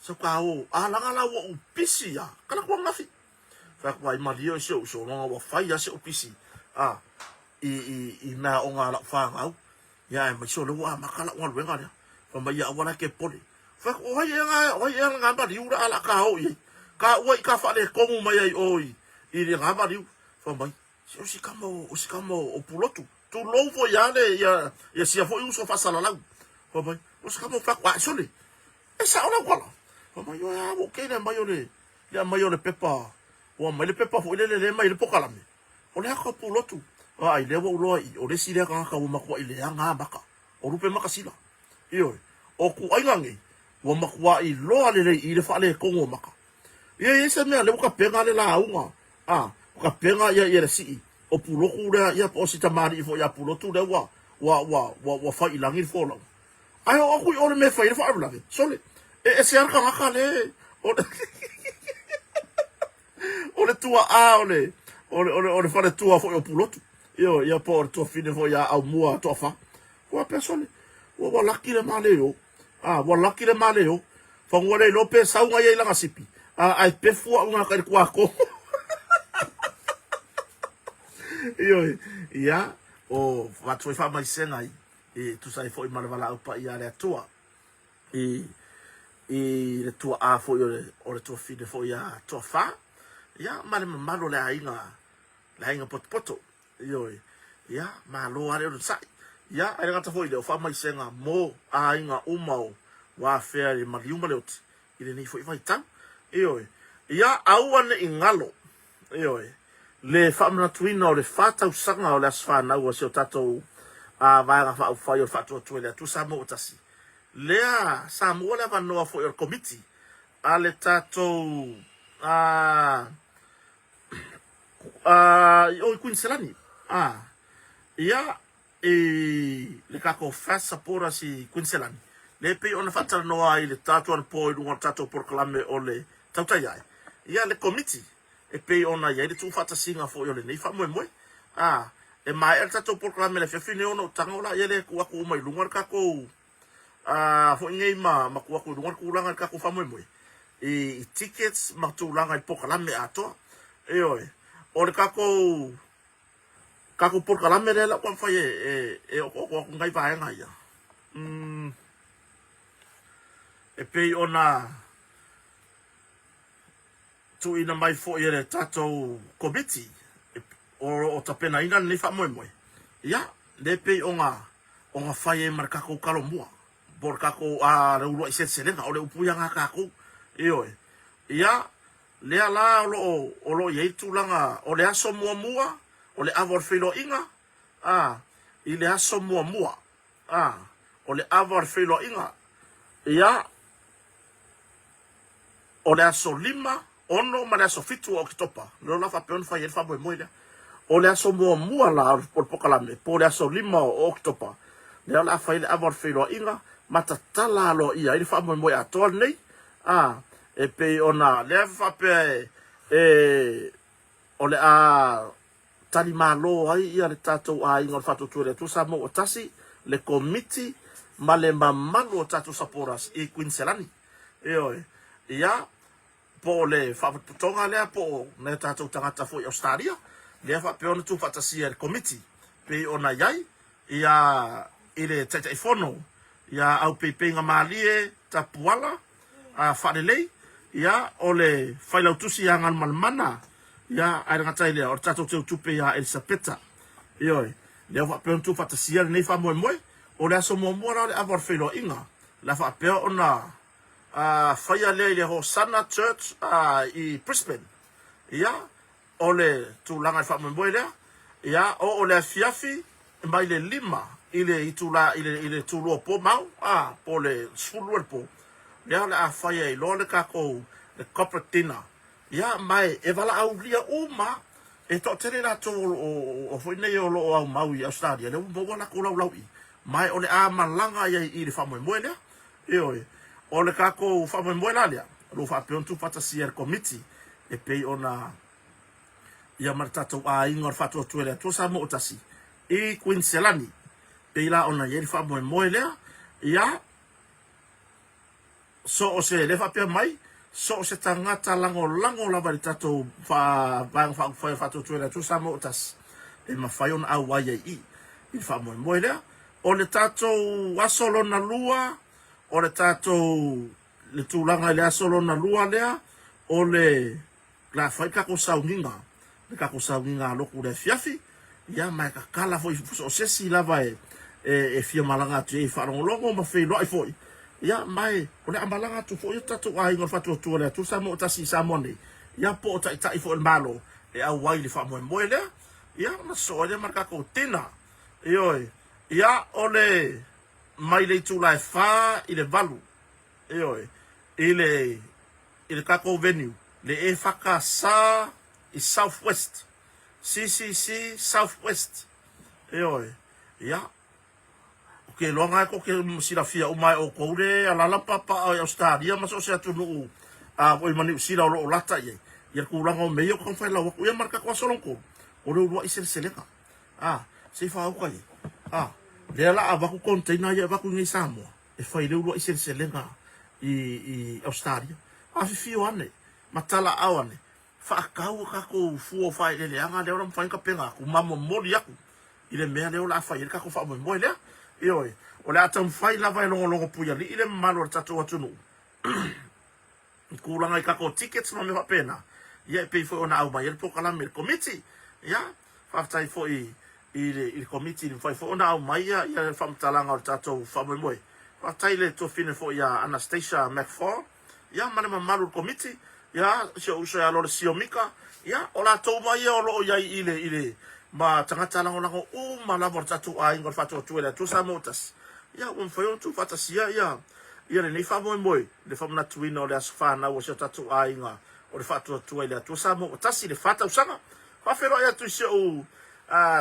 sau ka o, a laga la ua ou pisi a, kala kua ngafi. Fai atu, ai malie oe si ou uso, longa ua fai a si ou pisi, a, i, i, i mea o ngā lau whāngau. Ia, aemaise o lea ua amata lau galuega lea. Fai mai, ia aua la e ke pole. Fai atu, o ai ea ngā, o ai ea ngā maliu la a la ka o i ai. Ka ua i ka faaletonu mai ai o i, i le ngā maliu. Fai mai, se o si kama o, o si kama o, o Pulotu. Tulou foi ia le, ia, ia sia foi uso faasalalau. Fai mai, o si kama o fai atu, a sole, e sao lau tala. Fai mai, oe a, ua ou kei le aumai o le, le aumai o le pepa, ua aumai le pepa foi lele le aumai le pokalame. O le aka o Pulotu. Ai, lea ua ou iloa i, o le isi lea tagata ua matuai leaga a maka. O Lupe Makasila. Ioe. O kuaiga nei, ua matuai loa lelei i le faaletonu o maka. Ia i ai se mea, lea ua tapena le lauga, a, ua tapena ia, ia le sii o Pulotu lea, ia po o si tamalii foi ia Pulotu lea ua, ua, ua, ua, ua fai i lagi le folauga. Ae oo atu i o le mea e fai ai le faalavelave, sole, e ese lava le tagata le, o le o le tuaa o le, o le, o le, o le faletua foi o Pulotu. Ioe, ia po o le tuafine foi ia Aumua Toafa. Ua pea sole, ua, ua laki le male o. A, ua laki le male o. Fanua le iloa pe sau ngai ai lana sipi. A, ae pefu au ngā kai le kuako. Ioe, ia, o watu e whaamaisega i, i tusa ai foi ma le valaau paia a le Atua. I, i le tuaa foi o le, o le tuafine foi ia Toafa. Ia, ma le mamalu o le aiga, le aiga potopoto. Ioe. Ia, malo lava le onosai. Ia, ae le gata foi i lea, o faamaisega mo aiga uma o ua afea i le maliu ma le oti i lenei foi vaitau. Ioe. Ia, aua ne i galo, ioe, le faamanatuina o le fa tausaga o le aso fanau a si o tatou Vaega Faaupufai o le Faatuatua i le Atua Samoa ua Tasi. Lea sa maua le avanoa foi o le Komiti a le tatou a a i o i Kuiniselani a ia i le tatou Fast Supporters i Kuiniselani lea e pei ona faatalanoa ai i le tatou anapo i luga o le tatou polokalame o le Tautai Ae ia le Komiti e pei ona i ai le tuufaatasiga foi o lenei faamoemoe. A e maea le tatou polokalame i le afiafi lenei ona ou tago laia lea e tuu atu uma i luga le tatou a foi nei ma ma tuu atu i luga le tulaga i le tatou faamoemoe i tickets ma tulaga i le polokalame atoa. Ioe, o le tatou tatou polokalame lea la ua mafai e e e otooto atu nai vaega ia. E pei ona tuuina mai foi e le tatou Komiti o lo o tapenaina lenei faamoemoe, ia, lea e pei ona ona fai ai ma le tatou Talomua, po o le tatou a le uluai seleselega, o le upu ia na tatou. Ioe. Ia, lea la o lo o o lo o i ai le tulaga o le aso muamua, o le ava o le feiloaiga, a, i le aso muamua, a, o le ava o le feiloaiga, ia, O le aso 5, 6 ma le aso 7 o Oketopa, lea la faapea ona fai ai le faamoemoe lea. O le aso muamua la o le polokalame, po o le aso 5 o Oketopa, lea o le a fai ai le ava o le feiloaiga ma tatala aloaia ai le faamoemoe atoa lenei, a, e pei ona lea faapea e, e, o le a tali malo ai ia le tatou aiga o le Faatuatua i le Atua Samoa ua tasi, le Komiti ma le mamalu o tatou supporters i Kuiniselani. Ioe. Ia, po o le faapotopotoga lea po o nai o tatou tagata foi i Ausetalia, lea faapea ona tuufaatasia e le Komiti pei ona i ai ia i le Taitaifono ia Aupeipeiga Malie Tapuala a Faalelei, ia o le Failautusi ia Galumalemana, ia ae le gata i lea o le tatou Teutupe ia Elisapeta. Ioe, lea ua faapea ona tuufaatasia lenei faamoemoe. O le aso muamua la o le ava o le feiloaiga, la faapea ona faia lea i le Hosanna Church i Brisbane. Ia, o le tulaga i le faamoemoe lea, ia, oo le afiafi mai le 5 i le itula i le i le tulua po mau, a, po o le 12 i le po, lea o le a fai ai loa le tatou le corporate dinner. Ia, ma e valaaulia uma e toatele latou o lo o o foi nei o lo o aumau i Ausetalia, lea ua maua latou laulau i, ma o le a malaga ai i le faamoemoe lea. Ioe, o le tatou faamoemoe la lea, o lo o faapea ona tuufaatasia e le Komiti e pei ona ia ma le tatou aiga o le Faatuatua i le Atua Samoa ua Tasi i Kuiniselani, pei la ona i ai le faamoemoe lea, ia, so o se, lea faapea mai, so o se tagata lagolago lava i le tatou Vaega Faaupufai o le Faatuatua i le Atua Samoa ua Tasi, e mafai ona auai ai i i le faamoemoe lea. O le tatou aso lona lua, o le tatou, le tulaga i le aso lona lua lea, o le, le a fai le tatou sauniga, le tatou sauniga a lotu i le afiafi, ia ma e tatala foi so o se isi lava e, e, e fia malaga atu i ai e faalogologo ma feiloai foi, ia ma e, o le a malaga atu foi o tatou aiga o le Faatuatua o le Atua Samoa ua Tasi i Samoa nei, ia po o taitai foi o le Malo e auai i le faamoemoe lea, ia ona sosoo ai lea ma le tatou dinner. Ioe. Ia, o le, mai le itula e 4 i le 8, ioe, i le, i le tatou venue, le EFKS i South West, CCC South West, ioe. Ia, ou te iloa na e tou te silafia uma e outou le alala papa i Ausetalia ma so o se atunuu a foi ma Niu Sila o lo o lata i ai, ia le tulaga o mea ia ou te taumafai lau atu. Ia ma le tatou aso lona tolu, o le uluai seleselega. A, se i faaoka ia. A, lea la avatu container ia avatu i nei Samoa e fai le uluai seleselega i i Australia. Afifio ane ma talaaao ane faatau a tatou fua o faaeleeleaga lea o le a mafai ona tapena atu ma momoli atu i le mea lea o le a fai ai le tatou faamoemoe lea. Ioe, o le a taumafai lava e logologo puialii le mamalu o le tatou atunuu i tulaga i tatou tickets ma mea faapena, ia e pei foi ona aumai ai le polokalame i le Komiti. Ia, faafetai foi i le, i le Komiti i le mafai foi ona aumai ia, ia le faamatalaga o le tatou faamoemoe. Faafetai i le tuafafine foi ia Anastasia McFall, ia ma le mamalu o le Komiti, ia si ou uso ia Lole Siomika, ia o latou uma ia o lo o i ai i le, i le, ma tagata lagolago uma lava o le tatou aiga o le Faatuatua i le Atua Samoa ua Tasi. Ia, ua mafai ona tuufaatasia ia ia lenei faamoemoe, le faamanatuina o le aso fanau o si o tatou aiga o le Faatuatua i le Atua Samoa ua tasi i le fa tausaga. Faafeiloai atu i si ou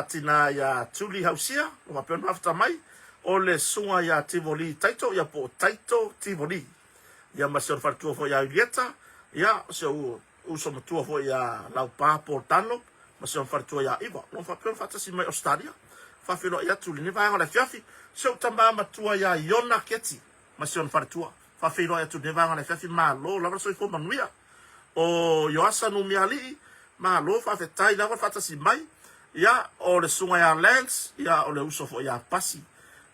tina ia Tuli Hausia, ua faapea ona mafuta mai, o le susuga ia Tivoli Taito, ia po o Taito Tivoli. Ia ma si ona faletua foi ia Ulieta, ia si ou uso matua foi ia Laupa Paul Dunlop, ma si ona faletua ia Iva. Ua faapea ona faatasi mai Ausetalia. Faafeiloai atu i lenei vaega o le afiafi, si ou tama matua ia Iona Keti ma si ona faletua. Faafeiloai atu i lenei vaega o le afiafi, malo lava le soifua manuia. O Ioasa Numialii, malo faafetai lava le faatasi mai. Ia, o le susuga ia Lance, ia o le uso foi ia Pasi,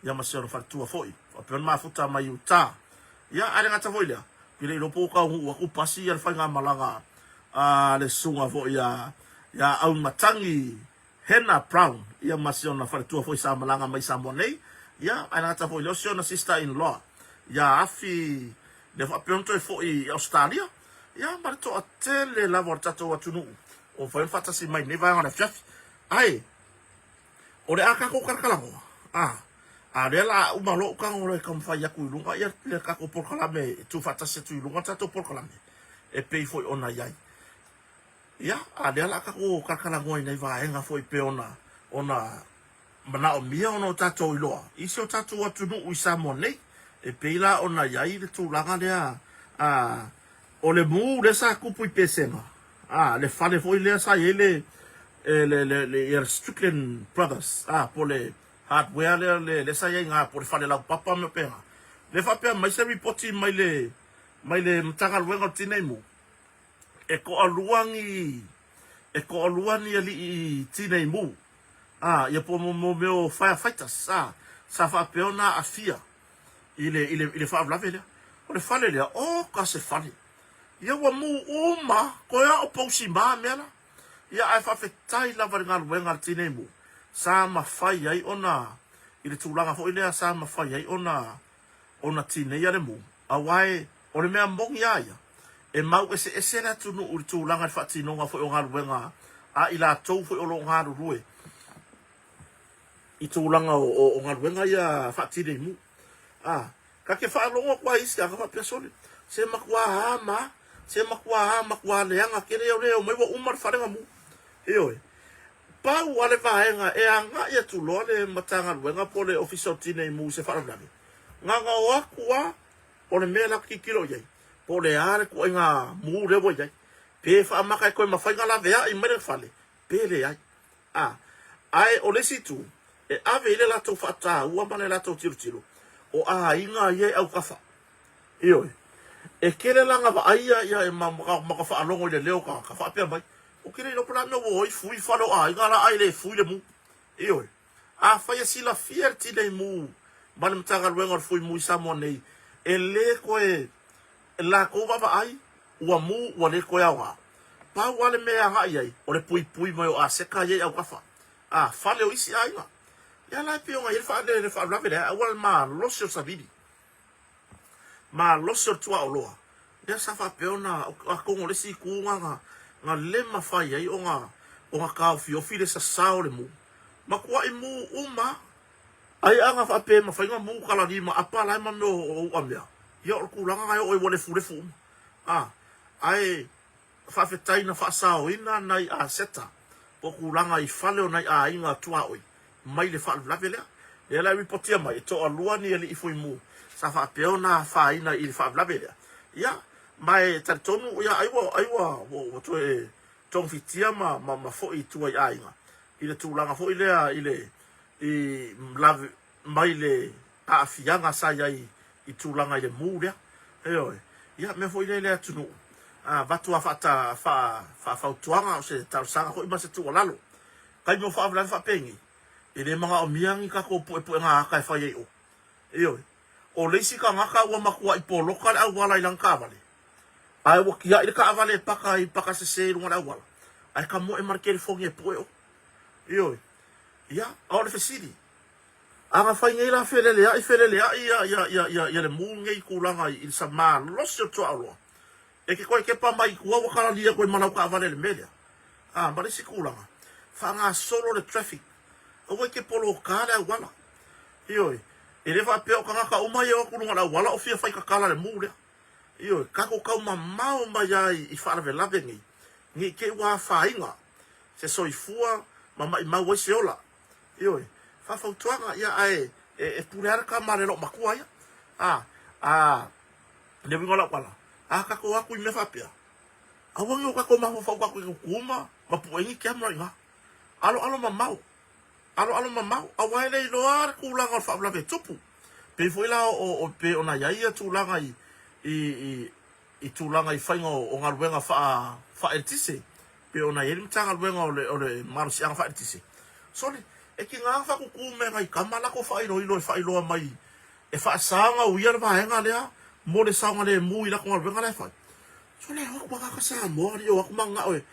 ia ma si ona faletua foi. Faapea ona mafuta mai Utah. Ia, ae le gata foi i lea, e le iloa po ua taunuu atu Pasi ia le faigamalaga a le susuga foi ia ia Auimatagi Hena Brown, ia ma si ona faletua foi sa malaga mai i Samoa nei. Ia, ae le gata foi i lea, o si ona sister in law ia Afi, lea faapea ona toe foi i Ausetalia, ia ma le toatele lava o le tatou atunuu ua mafai ona faatasi mai i lenei vaega o le afiafi. Ae, o le a tatou talatalanoa, a, a o lea la a uma loa ou tago loa e taumafai atu i luga ia le tatou polokalame e tuufaatasi atu i luga le tatou polokalame e pei foi ona i ai. Ia, a o lea la a tatou talatalanoa i nai vaega foi e pei ona, ona manaomia ona o tatou iloa i si o tatou atunuu i Samoa nei. E pei la ona i ai le tulaga lea, a, o le mu lea sa tupu i Pesega, a, le fale foi lea sa i ai le, e, le, le, le, ia le Strickland Brothers, a, po o le hardware lea, le, lea sa i ai i ina, po o le fale laupapa ma mea faapena. Lea faapea mai se lipoti mai le, mai le Matagaluega o le Tinei Mu, e toalua ni, e toalua ni alii tinei mu, a, ia po o mo mea o firefighters, a, sa faapea ona aafia i le, i le, i le faalavelave lea. O le fale lea, oka se fale. Ia ua mu uma, toe a o pousima mea la. Ia ae faafetai lava i le galuega a le tinei mu, sa mafai ai ona, i le tulaga foi lea sa mafai ai ona, ona tineia le mu, aua e, o le mea moni lava ia, e mau eseese le atunuu i le tulaga i le faatinoga foi o galuega a i latou foi o lo o galulue i tulaga o galuega ia faatinei mu. A, ta te faalogo atu lava i isi tagata faapea, Sole, se matua ama, se matua matua leaga tele ia o lea e omai ua uma le fale na mu. Ioe. Pau lava le vaega e agai atu loa le Matagaluega po o le Ofisa o Tinei Mu i se faalavelave, gagao atu lava o le mea la te tilotilo i ai, po o le a le ituaiga mu lea ua i ai, pe faamata e toe mafai ona laveai mai le fale, pe leai. A, ae o le isi itu, e ave i ai le latou faataua ma le latou tilotilo, o aiga ia e autafa. Ioe. E tele la na vaaia ia ma ka faalogo i le leo o tagata faapea mai, Ou te le iloa po o le a mea ua o ai fui fale o aiga la ae le fui le mu. Ioe. Afai e silafia e le tinei mu ma le Matagaluega o le Fui Mu i Samoa nei, e le toe latou vaavaai, ua mu ua le toe aoga. Pau lava le mea e agai i ai, o le puipui mai o aseta ia i autafa a fale o isi aiga. Lea la e pei ona i ai le faalavelave lea, aua le malosi o le savili. Malosi o le tuaoloa, lea sa faapea ona, atonu o le isi itu na na le mafai ai ona ona taofiofi le sasa o le mu. Matuai mu uma ai ana faapea e mafai ona mu kalali ma apa lae ma mea o u'a mea, ia o le tulaga na e oo ai ua lefulefu uma. A, ae Faafetai na faasaoina nai aseta po o tulaga i fale o nai aiga tuaoi mai le faalavelave lea. Lea la e ripotia mai e toalua ni alii fuimu sa faapea ona afaina i le faalavelave lea. Ia, ma e talitonu ia ai ua ai ua ua toe togafitia ma ma ma foi i tua i aiga i le tulaga foi lea i le i lave mai le aafiaga sa i ai i tulaga i le mu lea. Ioe. Ia, mea foi lea i le atunuu, a avatu a faata, faa, faafautuaga, o se talosaga foi ma se tuualalo. Taimi o faalavelave faapenei, e le manaomia ni tatou puepuega ata e fai ai i o. Ioe. O le isi tagata ua matuai poloka le auala i lana taavale, ae ua tiai le taavale e paka i paka sese i luga o le auala, ae tamoe ma le telefoni e pue o. Ioe. Ia, a o le fesili, A na fai nei la feleleai feleleai ia ia ia ia ia le mu nei tulaga i le sa malosi o le tuaoloa, e te toe tepa mai i tua ua kalali atu ai ma lau taavale i le mea lea. A, ma le isi tulaga, faagasolo le traffic, aua e te poloka le auala. Ioe. E le faapea o tagata uma ia e o atu i luga o le auala o fia fai tatala i le mu lea. Ioe, tatou tau mamao mai lava i faalavelave nei, ne i te i ua afaina se soifua ma maimau ai se ola. Ioe, faafautuaga, ia ae e pule lava le tama a le loomatua ia. A, a, le uiga o lau tala, a tatou o atu i mea faapea, aua ne i o tatou mafaufau tatou te tutu ma pueni tiamu la i ina. Aloalo mamao. Aloalo mamao, aua e le iloa le tulaga o le faalavelave e tupu. Pei foi la o pei ona i ai ia tulaga i i i tulaga i faiga o galuega faa faaeletise, pei ona i ai le Matagaluega o le o le Malosiaga Faaeletise. Sole, e tiga ona faatutu mea nai tama latou faailoilo e faailoa mai e faasa ona uia le vaega lea mo le saogalemu i latou galuega la e fai. Sole, e o atu lava tagata Samoa alii o atu mananao e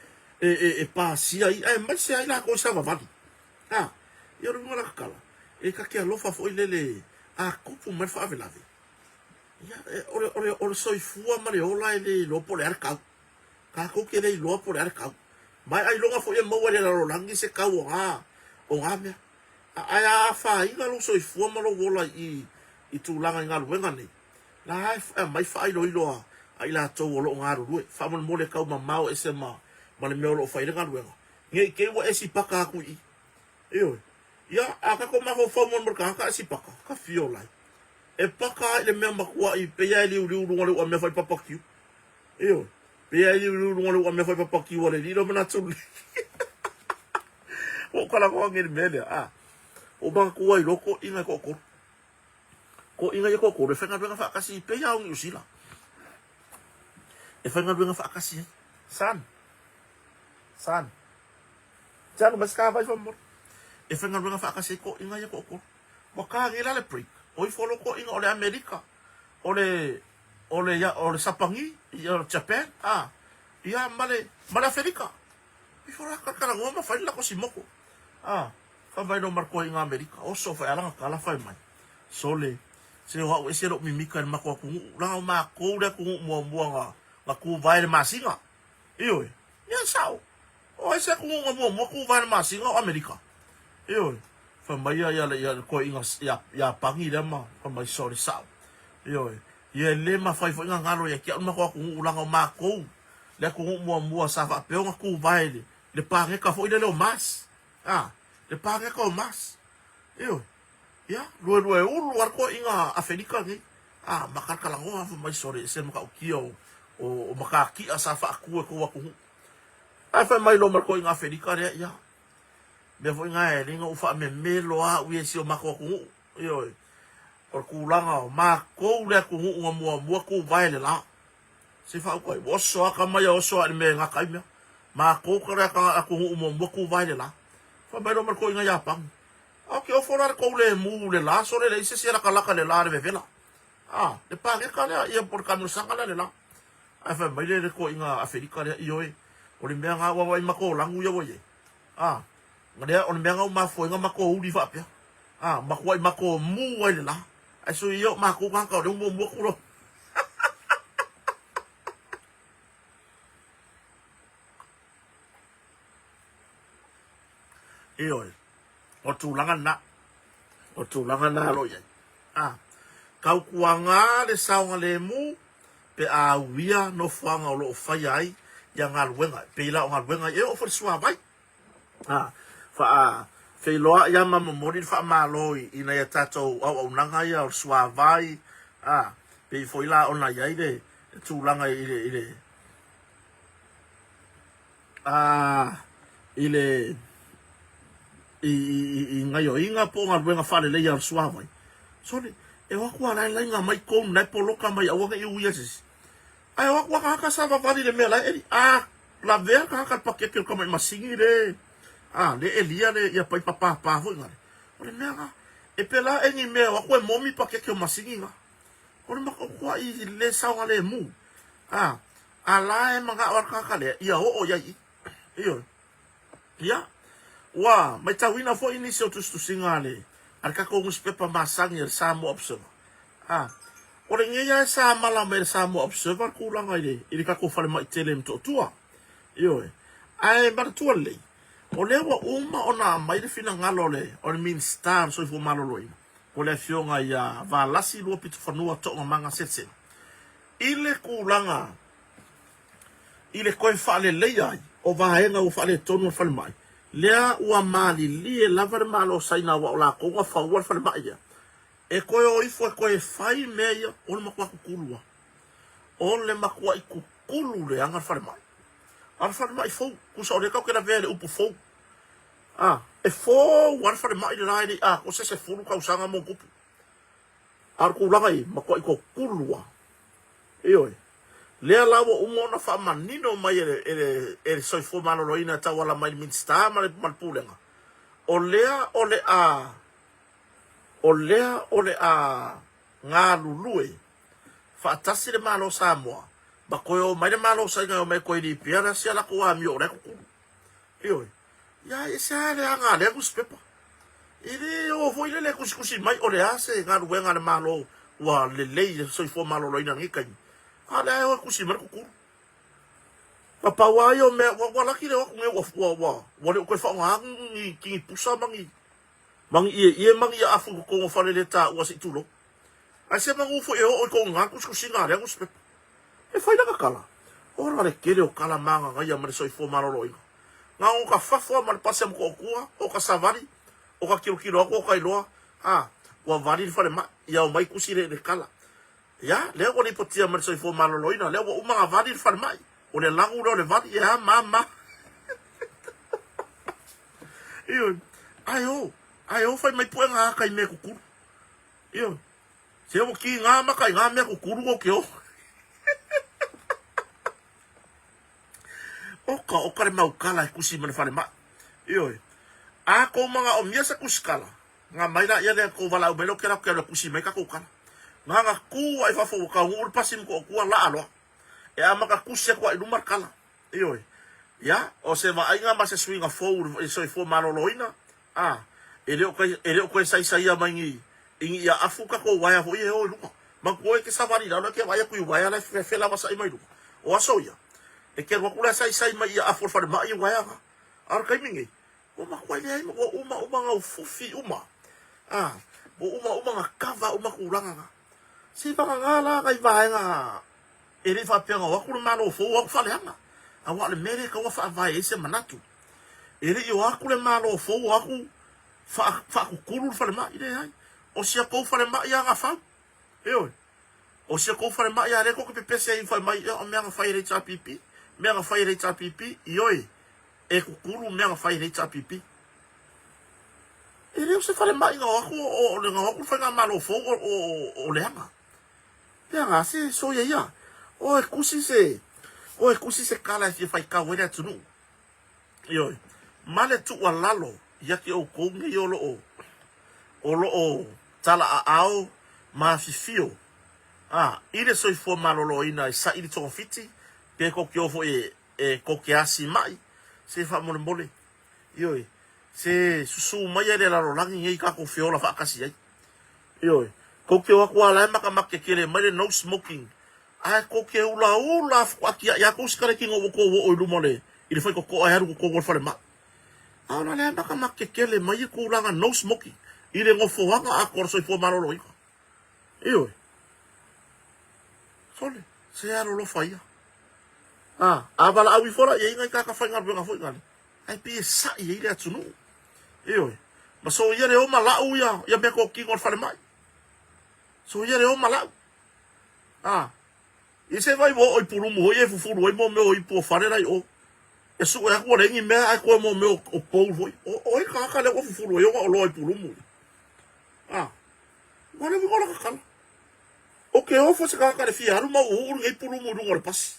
e pasia i aemaise ai latou i savavali. A, ia o le uiga o la tatala, e ta te alofa foi lele a tupu mai le faalavelave, ia, o le, o le, o le soifua ma le ola e le iloa po o le a le tau. Tatou te le iloa po o le a le tau. Ma e ailoga foi e maua i le lalolagi se tau o na, o na mea. Ae a afaina lou soifua ma lou ola i, i tulaga i galuega nei, la e aumai faailoilo a i latou o lo o galulue. Faamolemole tau mamao ese ma, ma le mea o lo o fai ai le galuega, ne i te i ua e sipaka atu i i. Ioe. Ia, a tatou mafaufau mo le tagata e sipaka, ka fia ola ai. E paka ai le mea matuai pei lava e liuliu luga o le uamea fai papakiu. Ioe. Pei lava e liuliu luga o le uamea fai papakiu a le alii lea o manatu lelei. Ua ou talanoa nei i le mea lea, a. Ua ou manatua ai loa toeaiina e toatolu. Toeaiina ia e toatolu e faigaluega faatasi pei lava o Niu Sila. E faigaluega faatasi ai. Son. Son. Te alu mai se tāwai whamore. E whaigaluega whaakasi ai ko inga ia ko okoro. Ua kā nei la le break. O ifo lo ko inga o le Amerika, o le, o le, ia, o le Sapani, ia, o le Japan, a, ia, ma le, ma le Aferika. Ifo la kalakalagoa ma fai le lako simoko. A, whai mai lo markoa i ngā Amerika. Oso whai alanga kala whai mai. Sole, se o au ese lo mimika i le mako atunuu. Langa o mākou le atunuu muamua nga, nga kūwae le masina. Ioe, ia sao. O ai se atunuu muamua kūwae le masina o Amerika. Ioe, fai mai ia ia ia le koeina ia Iapani lea ma fai mai sole sao. Ioe, ia e le mafai foi ona galo ia te au le matou atunuu leaga o matou le atunuu muamua sa faapea ona kūwae le le paneta foi lele o Mars. A, le paneta o Mars. Ioe. Ia, luelueulu lava le toeaiina Afelika nei. A, makalakalagoa fai mai sole ese matautia o, o, o matatia sa faatu e tou atunuu. Ae fai mai loa ma le toeaiina Afelika lea, ia, mea foi na e alai ona ou faamemelo lava au ia i si o matou atunuu. Ioe, o le tulaga o matou le atunuu na muamua tuvae le la. Se faauka ai, ua oso lava tama ia oso lava i le mea e gata ai mea. Matou ka le atunuu muamua tuvae le la. Fai mai loa ma le toeaina Iapani, A ke ofo la le kou lemu le la sole leai se isi e lakalaka le la le vevela. A, le paneta lea ia po le taamilosaga lea le la. Ae fai mai le le toeaiina Afelika lea, ioe, o le mea na ua vaai matou lanu ia ua i ai. A, lea o le mea na ua mafua ai na matou uli faapea. A, matuai matou mu ai le la. Ae sui ia o matou tagata o lea ua muamua tulou. Ioe, o tulaga na, o tulaga na lo i ai. A, tautuaga le saogalemu pe a uia nofoaga o lo o faia ai ia galuega, e pei la o galuega ia e oo foi i le suavai. A, faa, feiloai lava ma momoli le faamalo i, i nai a tatou auaunaga ia o le suavai, a, pei foi la ona i ai le, le tulaga i le, i le, a, i le i, i, i gaioiga po o galuega faaleleia o le suavai, sole, e o atu a la e laina mai tonu, la e poloka mai aua ne i uia se isi. Ae o atu a tagata savavali i le mea la e eli, a lavea le tagata i le pakeke o le tamai masini le, a, le elia le, ia paipa papa foi nale. O le mea na, e pela e ni mea o atu e momi pakeke o masini na. O le matuai le saogalemu. A, A la e manao a le tagata lea, ia oo i ai i. Ioe. Ia, ua maitauina foi nisi o tusitusiga a le, a le tatou nusipepa masani a le Samoa Observer. A, o lenei lava e sa mala mai e le Samoa Observer le tulaga i le, i le tatou falemai tele i Motootua. Ioe. Ae manatua lelei, o lea ua uma ona aumai le finagalo o le, o le Minisita o le Soifua Maloloina. Po o le afioga ia Valasi Luapitofanua Toogamaga Selesele i le tulaga i le toe faaleleia ai o vaega ua faaletonu o le falemai, lea ua malilie lava le Malo o Saina aua o latou na faua le falemai lea, e toe o ifo e toe fai mea ia, o le matua kukulu lava. O le matuai kukulu leaga le falemai. A o le falemai fou, tusa o lea tatou te lavea i le upu fou. A, e fou lava le falemai le la e le i atoa se 10 tausaga ma ona tupu. A o le tulaga i, matuai totulu lava. Ioe. Lea la ua uma ona faamanino mai e le, e le, e le Soifua Maloloina e tauala mai i le Minisita ma le, ma le Pulega, o lea o le a, o lea o le a galulue faatasi le Malo o Samoa ma toe o mai le Malo o Saina e omai e toe lipea le sia latou amio o la e tutulu. Ioe. Ia e ese lava le aga a lea nusipepa. E le o foi lele e tusitusi mai o le a se galuega a le Malo ua lelei i le soifua maloloina i lenei taimi, a o lea e o e tusi mai le tutulu. Na pau lava ia o mea, ua, ua laki le o atu nei ua, ua, ua, ua le o toe faaaogaina ni tinipusa ma ni, ma ni ieie ma ni aafu i totonu o faleletaua se i tulou. Ae se manu foi e oo i tou iga le tusitusiga a lea nusipepa. E fai lana tala. Ola le tele o tala magagaia ma le soifua maloloina. Na o ka fafo a ma le pasi a Motootua, o ka savali, o ka tilotilo atu o ka iloa, a, ua vali le falemai, ia omai tusi le, le tala. Ia, lea ua lipotia ma le soifua maloloina, lea ua uma na vali le falemai. O le lagu lea o le vali, e a ma ma. Ioe, ae o, ae o fai mai puega aka i mea kukulu. Ioe. Se ua kīngā maka i ngā mea kukulu o ke o. Oka, oka le mau kala e kusi ma le falemai. Ioe. A kou manaʻomia se kusi kala, ngā mai la ia lea kou valaau mai lea o kela o ke alu e kusi mai kakou kala. Ngā ngā kū a i fafo ua kaunuʻu le pasi ma koʻotua laʻa loa. E amata kusi atu a i luma le kala. Ioe. Ia, o se vaaiga ma se suiga fou i le soifua maloloina, a, e le o kai, e le o toe saisaia mai ni, i ni aafu tatou uaea foi e o i luga. Manatua e te savali i lalo e te vaai atu i uaea la e fefelavasa'i mai luga. O aso ia, e te alu atu la e saisai mai i aafu o le falemai i uaea na. A o le taimi nei, ua matuai leai ma ua uma uma na ufufi uma, a, ua uma uma na kava uma tulaga na. Se i vagana la nai vaega e le i faapea na o atu le Malo fou o atu faaleaga, aua o le mea lea e tatau ona faavae ai se manatu. E le i o atu le Malo fou o atu faatutulu le falemai, leai. O si a tou falemai lava na fau. Ioe. O si a tou falemai lava lea tou te pepese ai fai mai, o mea na fai e le HRPP, mea na fai e le HRPP, ioe, e tutulu mea na fai e le HRPP. E le o se falemai na o atu o le na o atu le faigamalo fou o leaga. Leaga se soia ia. O e kusi se o e kusi se kala e fia faitau ai le atunuu. Ioe. Ma le tuualalo ia te outou nei o loo o loo talaaao ma afifio a i le soifua maloloina e saili togafiti pe tou te o foi e tou te asi mai se faamolemole. Ioe. Se susu maia le lalolagi nei tatou feola faatasi ai. Ioe. Tou te o atu lava la e makamaka kekele mai le no smoking. Ae tou te ulaula atia'i lava tou sikareti ina ua tou oo i luma o le i le faitotoa e alu totonu o le falemai. A o la lea e makamaka kekele mai le tulaga no smoking i le nofoaga atoa o le soifua maloloina. Ioe. Sole, se alolofa ia. A, a valaau ifo la i ai nai tagata faigaluega foi nale, ae pei e sa'i ai le atunuu. Ioe. Ma soia le oma la'u ia, ia meatotino a le falemai. Soia le oma la'u. A, i se vai ua oo i pulumu foi e fufulu ai mo mea o ipu o fale la i o. E su'e atu ua leai ni mea ae toe mo mea o bowl foi. O, o ai le tagata lea ua fufulu ai ona oloa i pulumu ia. A, ua le uiga o laka tala. O ke ofo se tagata i le fia alu ma uuuu lenei pulumu i luga o le pasi.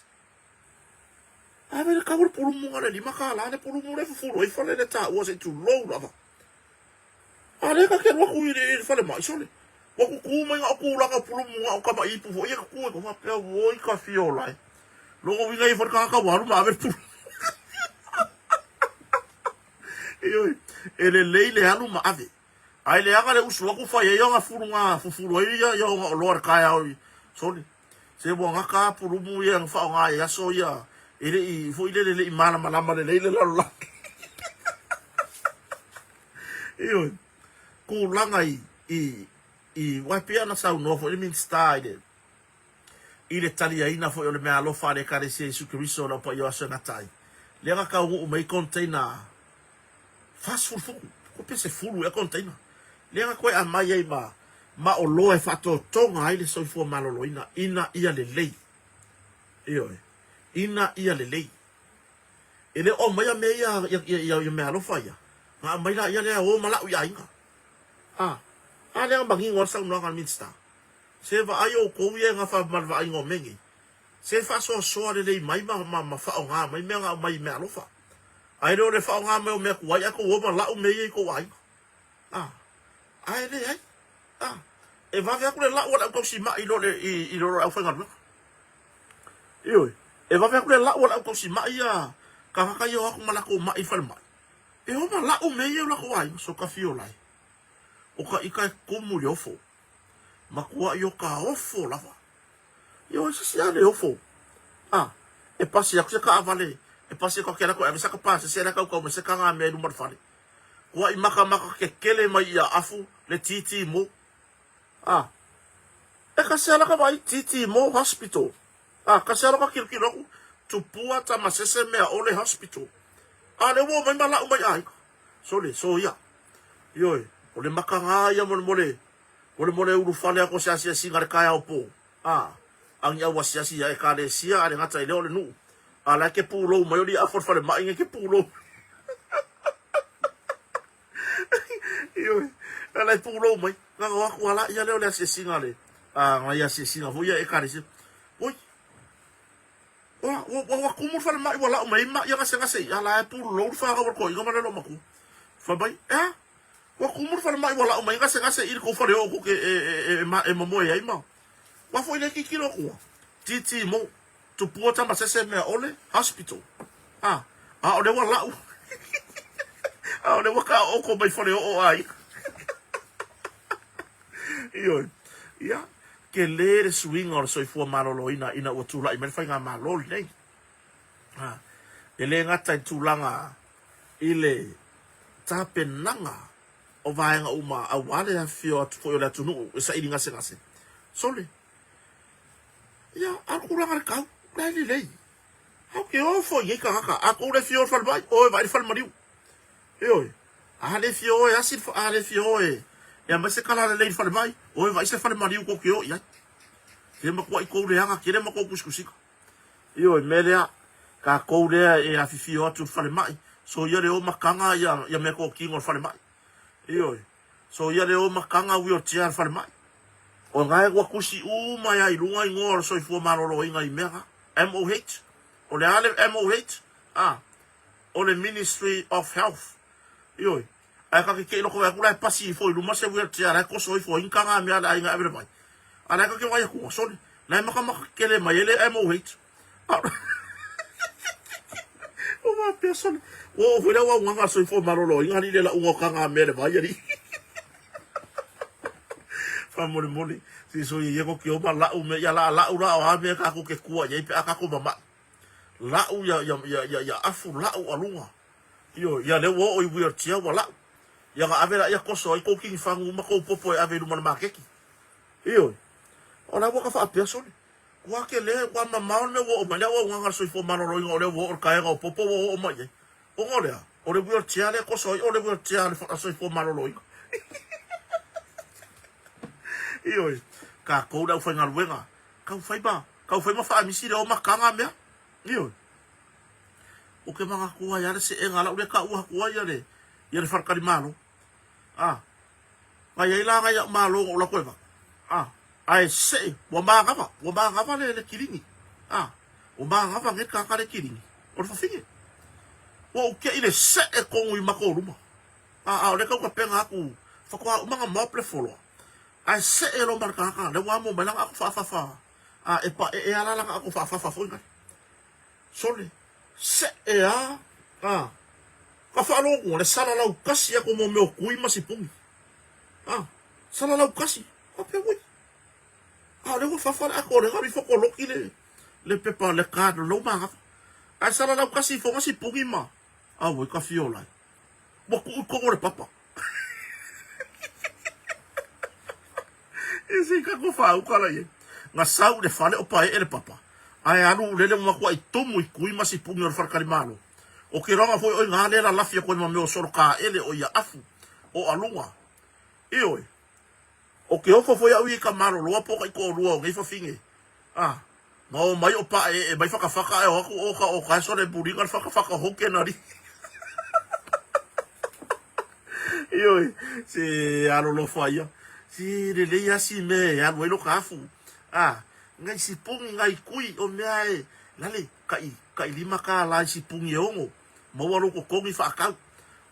Ae vaai le tau o le pulumu na o le $5 le pulumu lea e fufulu ai fale le taua se i tulou lava. A lea ta te alu atu i le falemai sole. Ua tutu mai na o tulaga o pulumu na o tama ipu foi e tutu ai ko faapea oi ka fia ola e. Lona uiga e i ai foi le tagata ua alu ma ave le pulumu. Ioe, e lelei le alu ma ave. Ae leaga le usu atu fai ai ona fulu na fufulu ai ia ia ona oloa i le taeao i sole. Se ua gata a pulumu ia na faaaoga i aso ia e le i foi lele le i malamalama lelei le lalolagi. Ioe, tulaga i i. i aua e pei ona saunoa foi le Minisita i le i le taliaina foi o le meaalofa a le Ekalesia Iesu Keriso o le Au Paia o Aso e Gata Ai, lea na taunuu mai ai container 40 futu, pe 10 ea container, lea na toe aumai ai ma ma oloa e faatotoga ai le soifua maloloina ina ia lelei. Ioe, ina ia lelei. E le o aumaia mea ia, ia, ia, ia meaalofa ia, na aumai laia lea o ma lau i aiga. A, a lea na manino ai le saunoaga a le Minisita. Se vaai outou ia e gafa ma le vaaiga o mea nei, se faasoasoa lelei mai ma, ma, ma faaaoga mai mea na aumai i meaalofa. Ae le o le faaaoga mai o mea tuai ae tou o ma lau mea ia i tou aiga. A, ae leai. A, e vave atu le lau a le au tausimai i lo le, i, i lo le aufaigaluega. Ioe, e vave atu le lau a le au tausimai ia tagata ia o atu ma latou mai i le falemai. E o ma lau mea ia i o latou aiga, so tafiolae. O ka ita e tumu i le ofo. Matuai o ka ofo lava. Ioe, se isi a le ofo. A, e pasi atu se taavale, e pasi atu a ke ave sa ka pasese la tautau mai se taga mea i luma o le fale. Kuaʻi makamaka kekele mai ia afu le tītī mo. A, e kasi ala ka vaai tītī mo hospital. A, kasi ala ka kilokilo aku, tupua tamasese mea ole hospital. A, le ua o mai ma lau mai aiga. Sole, so ia. Ioe, o le makagā ia molemole, molemole ulufale aku o se asiasiga le taeao pō. A, aniau asiasi ia ekalesia a le gata i lea o le nuu. A la e ke pulou mai o le afu o le falemai nge ke pulou. Ioe, a la e pulou mai. Na o aku ala ia lea o le asiasiga le, a ngai asiasiga foi ia ekalesia. Oi, ua, ua, ua kumu le falemai ua lau mai ai maʻi a gasegase i, a la e pulou le fanau a le toeaina ma le loomatua. Fai mai, e a? Ua kumu le falemai ua lau mai gasegase i le tou fale oo koke e, e, e, e, e mamoe ai ma. Ua foi le tilotilo atu ua TT mo tupua tama sese mea ole hospital a a ole ua lau a ole ua ka oko mai fale oo ai ioe ia tele le suiga o le soifua maloloina ina ua tulai mai le faigamalo lenei a e le gata i tulaga i le tapenaga o vaega uma aua le afifio atu foi o le atunuu e saili gasegase. Sole, ia, a o le tulaga i le tau, o la e lelei. A ou te o foi i nei tagata, a tou le fia o i le falemai, o e vaai i le falemaliu. Ioe, a le fia o e asi, a le fia o e aumai se tala lelei i le falemai, o e vaai se falemaliu tou te o i ai. Se matuai tou leaga tele ma tou tusitusiga. Ioe, mea lea, tatou lea e afifio atu i le falemai, soia le o mataga ia, ia meatotino a le falemai. Ioe, soia le o mataga wheelchair a le falemai. O lena ua tusi uma ai lava i luga igoa o le soifua maloloina i mea na. MOH, o le a le MOH? A, o le Ministry of Health. Ioe, ae ta te te i loko atu la e pasi ifo i luma se wheelchair la e koso ifo ai ni taga mea a le aiga e ave le vai. A la e ta te vaai atu, sole, la e makamaka kele mai ai le MOH. O faapea sole, ua oo foi le auaunaga a le soifua maloloina alii le lauga o taga mea le vai alii. Faamolemole, se soia ia ko ke oma lau mea, ia la lau la o a mea tatou te tua i ai pe a tatou mama'i. Lau ia, ia, ia, ia, ia afu lau aluga. Ioe, ia lea ua oo i wheelchair ua lau. Ia na ave laia koso ai kou kinifagu ma kou popo e ave i luma o le maketi. Ioe, o la ua ka faapea sole. Ua tele, ua mamao le mea ua oo mai, le auaunaga a le soifua maloloina o lea ua oo i le taega o popo ua oo mai i ai. Ona o le a? O le wheelchair lea e koso ai o le wheelchair a le soifua maloloina. Ioe, tatou le aufaigaluega, tau fai ma, tau fai ma faamisi le omataga mea. Ioe. Ou te manatua ai lava le seega a lau lea taua atu ai ia le, ia le faletalimalo. A, na i ai la nai au malo na ou alu atu e avatu. A, ae see, ua manava, ua manava le, le kilini. A, ua manava nei le tagata le kilini, o le fafine. Ua ou te i le see tonu i matou luma. A, a o lea tau tapena atu, faatoa uma ona mop le floor. Ae see loa ma le tagata, lea ua amo mai lana ato faafafa, a, e paee lava la lana ato faafafa foi lea. Sole, see a, a, ka faalogo le salalau kasi atu mo mea o kui ma sipuni. A, salalau kasi, faapea ui. A o lea ua fafa le ato o lea na alu ifo koloki le, le pepa, le card o lou magafa. Ae salalau kasi ifo na sipuni ma, auoi ka fiola ai. Ua tuu i totonu o le papa. E se i kako whāuka la ie. Nga sau le fale o pae ele papa. Ae alu ulele mo makuaʻi tumu i kui ma sipugi o le faletalimalo. O ke roanga foi oi nga lela lafi a koe ma mea o solo kaele o ia afu o aluga. Ioe. O ke ofo foi au i ka maloloa po ka i koolua o nei fafine. A, ma o mai o paeee mai whakawhaka ae o aku o ka o kae sole bulinga le whakawhaka hoke na ri. Ioe, se alolofa ia. Se lelei asi mea e alu ai lo ka afu. A, ngai sipungi ngai kui o mea e, lale, kai, kai $5 i sipungi e 6. Maua lou totogi faakau.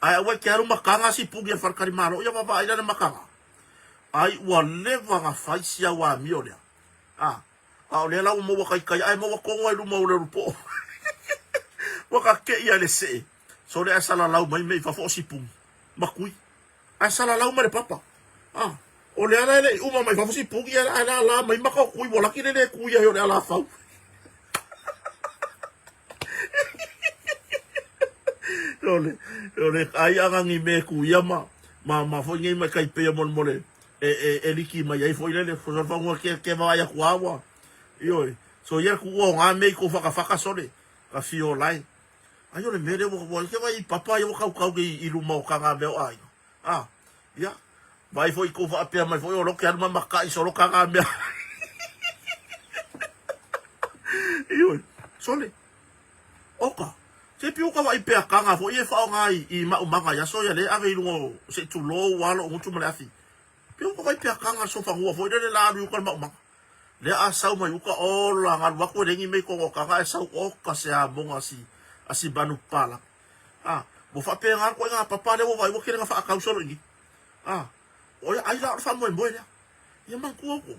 Ae aua e te alu makaga sipungi a le faletalimalo ia vaavaai la le makaga. Ai ua leva na fai si au amio lea. A, a o lea la ua maua taitai ae maua tonu ai luma o le ulupoo. Ua kakeʻi a le see. Sole ae salalau mai mea i fafo o sipungi. Ma kui. Ae salalau mai le papa. A, o lea la e le i uma mai fafo sipungi ae lala mai maka o kui ua laki le le kui ai o le alafau. Sole, sole ai agagi me kuia ma ma ma foi nei mai kai peia molemole e e e liki mai ai foi lele fo fa ke ke vai aku awa. Ioe. So ia ku o ngā mei ko whakawhaka sole ka fio lai. Ai o le mea lea ua ua ike vai i papa ia ua kaukau nei i luma o ka ngā mea o aiga. A, ia, vai foi kou whaapea mai foi o loke alu ma makaʻi solo ka ngā mea. Ioe, sole, oka, se piu ka vai pea ka ngā foi e whao ngā i, i maumaga i aso ia le ave i lunga o se tulou alo o ngutu ma le afi. Piu ka vai pea ka ngā sofa ngua foi le le la alu i uka le maumaga. Lea a sau mai uka ola galu aku e lengi mei kongo kanga e sau oka se amoga si a si manu pala. A, ua faapena aku ai ngā papa lea ua vaai ua kele nga faakau solo ini. A, o ia ai la o le faamoemoe lea. Ia manatua oko,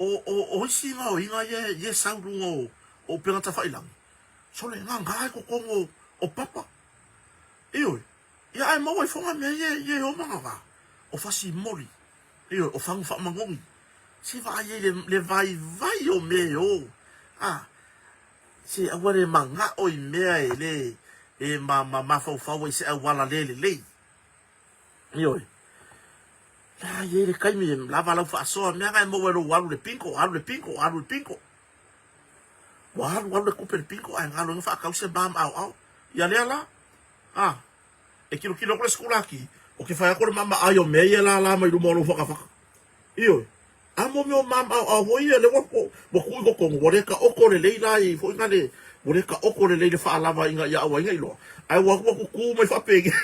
o, o, o isi gaoiga ia, ia e sau luga o, o upega tafailagi, sole gagā ai kokogo o, o papa. Ioe, ia ae maua ifo ngā mea ia, ia e o ma gagā. O fasimoli, ioe, o fagu faamagogi. Se vaai ai le, le vaivai o mea e o. A, se aua le manao i mea e le, e ma, ma mafaufau ai se auala le lelei. Ioe. La i ai le taimi e lava lau faasoa mea na e maua e lou alu le pinko, alu le pinko, alu le pinko. Ua alu alu le kupe le pinko ae galo ina faakau se ma ma aoao. Ia lea la. A, e kilokilo aku le sikulaki, o ke whai aku le mama ai o mea ia la la mai luma o lou whakawhaka. Ioe. A mo mea o mam aoao foi ia lea ua ua kuʻu i kokogo, ua le kaʻoko lelei la i foi nga le ua le kaʻoko lelei le faalava ina ia aua ai nga iloa. Ae ua ua kukū mai faapenge.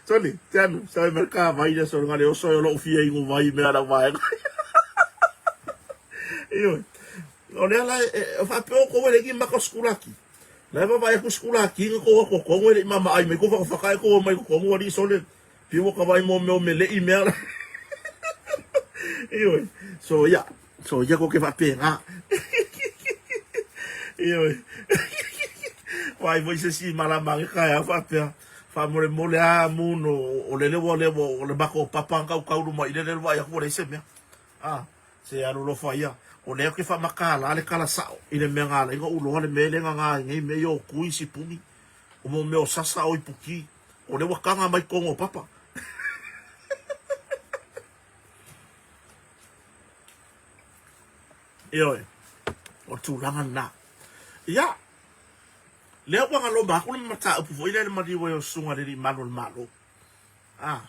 Soli, te anu, sabe mai ka vai lea soli nga le oso e o lou fia inu vai mea lau vaega. Ioe. O lea la e, e faapea outou e le ni maka o sikulaki. La e vaavaai atu sikulaki na kou akokogo e le i mamaai mai kou whakawhaka e kou mai kokogo alii sole piu ka vai mo mea o mele'i mea la. Ioe. So ia, so ia ko ke whaapenga. Ioe. Vai voi se si malama ke kai au whaapea. Whaamolemole a muno o lele ua le o le mako o papa kau kaulu mai le le vai aku le se mea. Ah. Se alolofa ia, o lea ke whamakala le kala sao i le mea ngā lenga uloa le mea lenga ngā i ngei mea i o kui si puni, o mo mea o sasa o ipuki, o le wakanga mai kongo papa. Ioe, o tūlanga nā. Ia, lea ua ngalo māku le mataupu foi le maliu ai o susuga le li malu o le malo. Ah,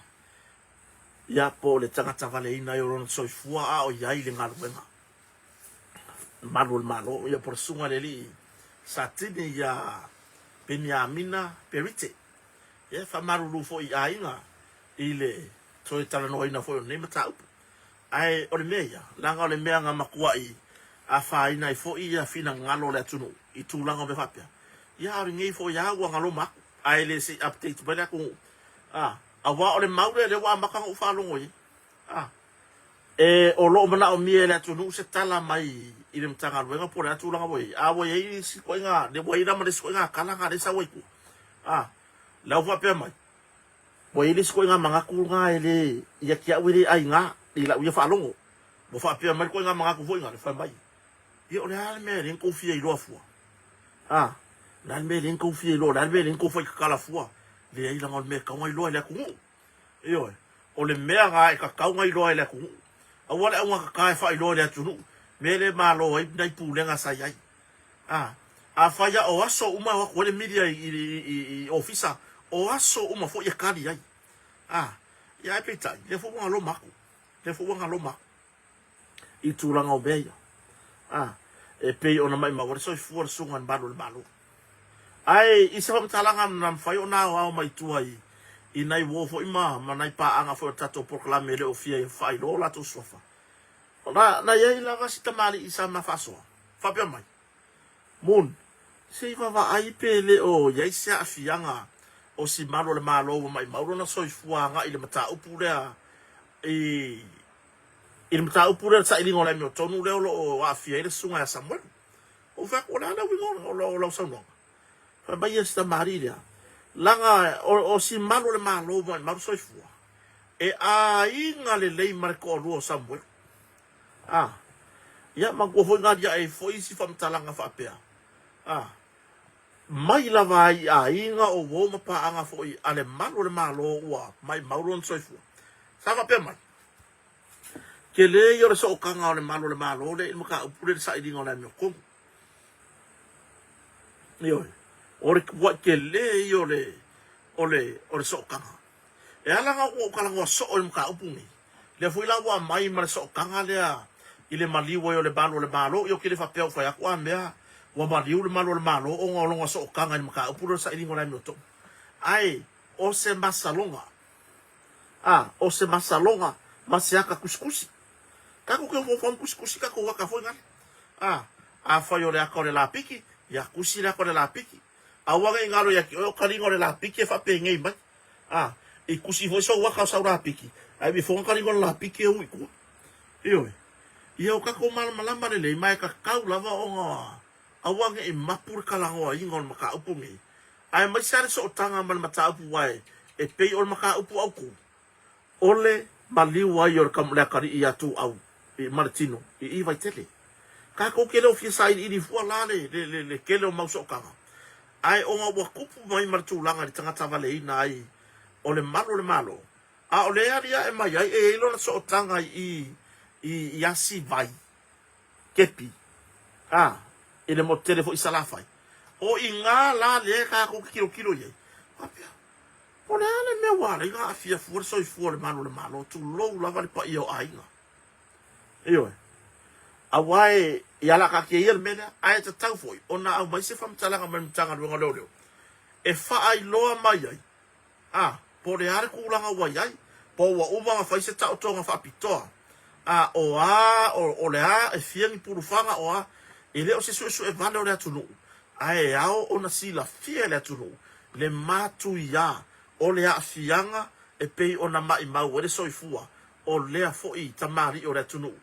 Ia, po o le tagata valeina ai o lona soifua a o i ai le galuega malu o le Malo, ia po o le susuga i le alii Satini ia Peniamina Perite. Ia, e faamalulu foi i aiga i le toe talanoaina foi o lenei mataupu. Ae o le mea ia, leaga o le mea na matuai afaina ai foi ia finagalo o le atunuu i tulaga o mea faapea, ia a o lenei foi lava ua galoma atu, ae le se i update mai le atunuu, a. Aua o le mau lea, lea ua amata ona ou faalogo i ai. A. E, o lo o manaomia e le atunuu se tala mai i le Matagaluega po o le a tulaga ua i ai. A ua i ai isi ituaiga, ua i ai la ma le isi ituaiga tala na lea e sau ai tua. A. La ua faapea mai, ua i ai le isi ituaiga manatu na e le, ia te au e le aiga i lau ia faalogo. Ua faapea mai le ituaiga manatu foi na, le fai mai, ia o le a le mea e le na tou fia iloa fua? A. O le a le mea e le na tou fia iloa? O le a le mea e le na tou fai tatala fua? Leai, leaga o le mea e tatau ona iloa e le atunuu. Ioe, o le mea na e tatau ona iloa e le atunuu. Aua le augatata e faailoa i le atunuu mea le malo ai nai pulega sa i ai. A, afai a o aso uma e o atu ai le media i, i, i, i ofisa, o aso uma foi e tali ai. A, ia ae peitai, lea foi ua galoma atu. Lea foi ua galoma atu i tulaga o mea ia. A, e pei ona maimau ai le soifua o le susuga i le Malu o le Malo. Ae i se faamatalaga na mafai ona aoao mai tua i, i nai uo foi ma, ma nai paaga foi o le tatou polokalame e le o fia faailoa o latou suafa. Na, na i ai lava si tamalii sa ma faasoa, faapea mai, Moon, se i vaavaai pe le o i ai se aafiaga o si malu o le Malo ua maimau lona soifua agai i le mataupu lea i, i le mataupu lea o le sailiga o le amiotonu lea o lo o aafia ai le susuga ia Samuelu. Ou fai atu, o le a le uiga o lau saunoaga? Fai mai ia si tamalii lea, leaga o si malu o le Malo ua maimau le soifua, e aiga lelei ma le toalua o Samuelu. A, ia manatua foi na aliae ai foi isi faamatalaga faapea, a, mai lava ai i aiga o uo ma paaga foi a le malu o le Malo ua maimau lona soifua. Sa faapea mai, Tele ia o le sootaga o le malu o le Malo lea i le mataupu lea i le sailiga o le amiotonu. Ioe, o le tuuai tele ia o le, o le, o le sootaga. E ala ona ou talanoa soo i le mataupu lenei, lea foi la ua aumai ma le sootaga lea i le maliu ai o le malu o le Malo. Ia ou te le faapea ua fai atu a mea ua maliu le malu o le Malo ona o lona sootaga i le mataupu lea o le sailiga o le amiotonu. Ae o se masaloga, a o se masaloga ma se ata tusitusi. Tatou te ofo ma tusitusi tatou ata foi nale. A, afai o le ata o le lapiki, ia tusi le ata o le lapiki. Aua ne i galo ia te oe o taliga o le lapiki e faapenei mai. A, i tusi foi sou ata o sau lapiki, ae before ona taliga o le lapiki e ui tua. Ioe. Ia o tatou malamalama lelei ma e tatau lava ona aua ne i mapu le talanoaina o le mataupu lenei. Aemaise lava le sootaga ma le mataupu aua e pei o le mataupu autu, o le maliu ai o le atalii ia Tuuau ma le tino i i Vaitele. Tatou te le o fia sailiili fua la le tele o mau sootaga, ae ona ua tupu mai ma le tulaga i le tagata valeina ai o le malu o le Malo, a o lea e aliae mai ai e i ai lona sootaga i i asi vai kepi, a, i le motu tele foi i Salafai. O i ina la lea tatou te tilotilo i ai, faapea, o le a le mea ua ala ai ona aafia fua le soifua o le malu o le Malo, tulou lava le paia o aiga. Ioe. Aua e, ia la taatia ia le mea lea, ae tatau foi ona aumai se faamatalaga mai le Matagaluega o Leoleo e faailoa mai ai A, po o le a le tulaga ua i ai, po ua uma ona fai se taotoga faapitoa, a o a, o, o le a, e fia ni pulufaga, o a, e le o se suesue vale o le atunuu, ae e ao ona silafia e le atunuu le matuia o le aafiaga e pei ona maimau ai le soifua o lea foi tamalii o le atunuu.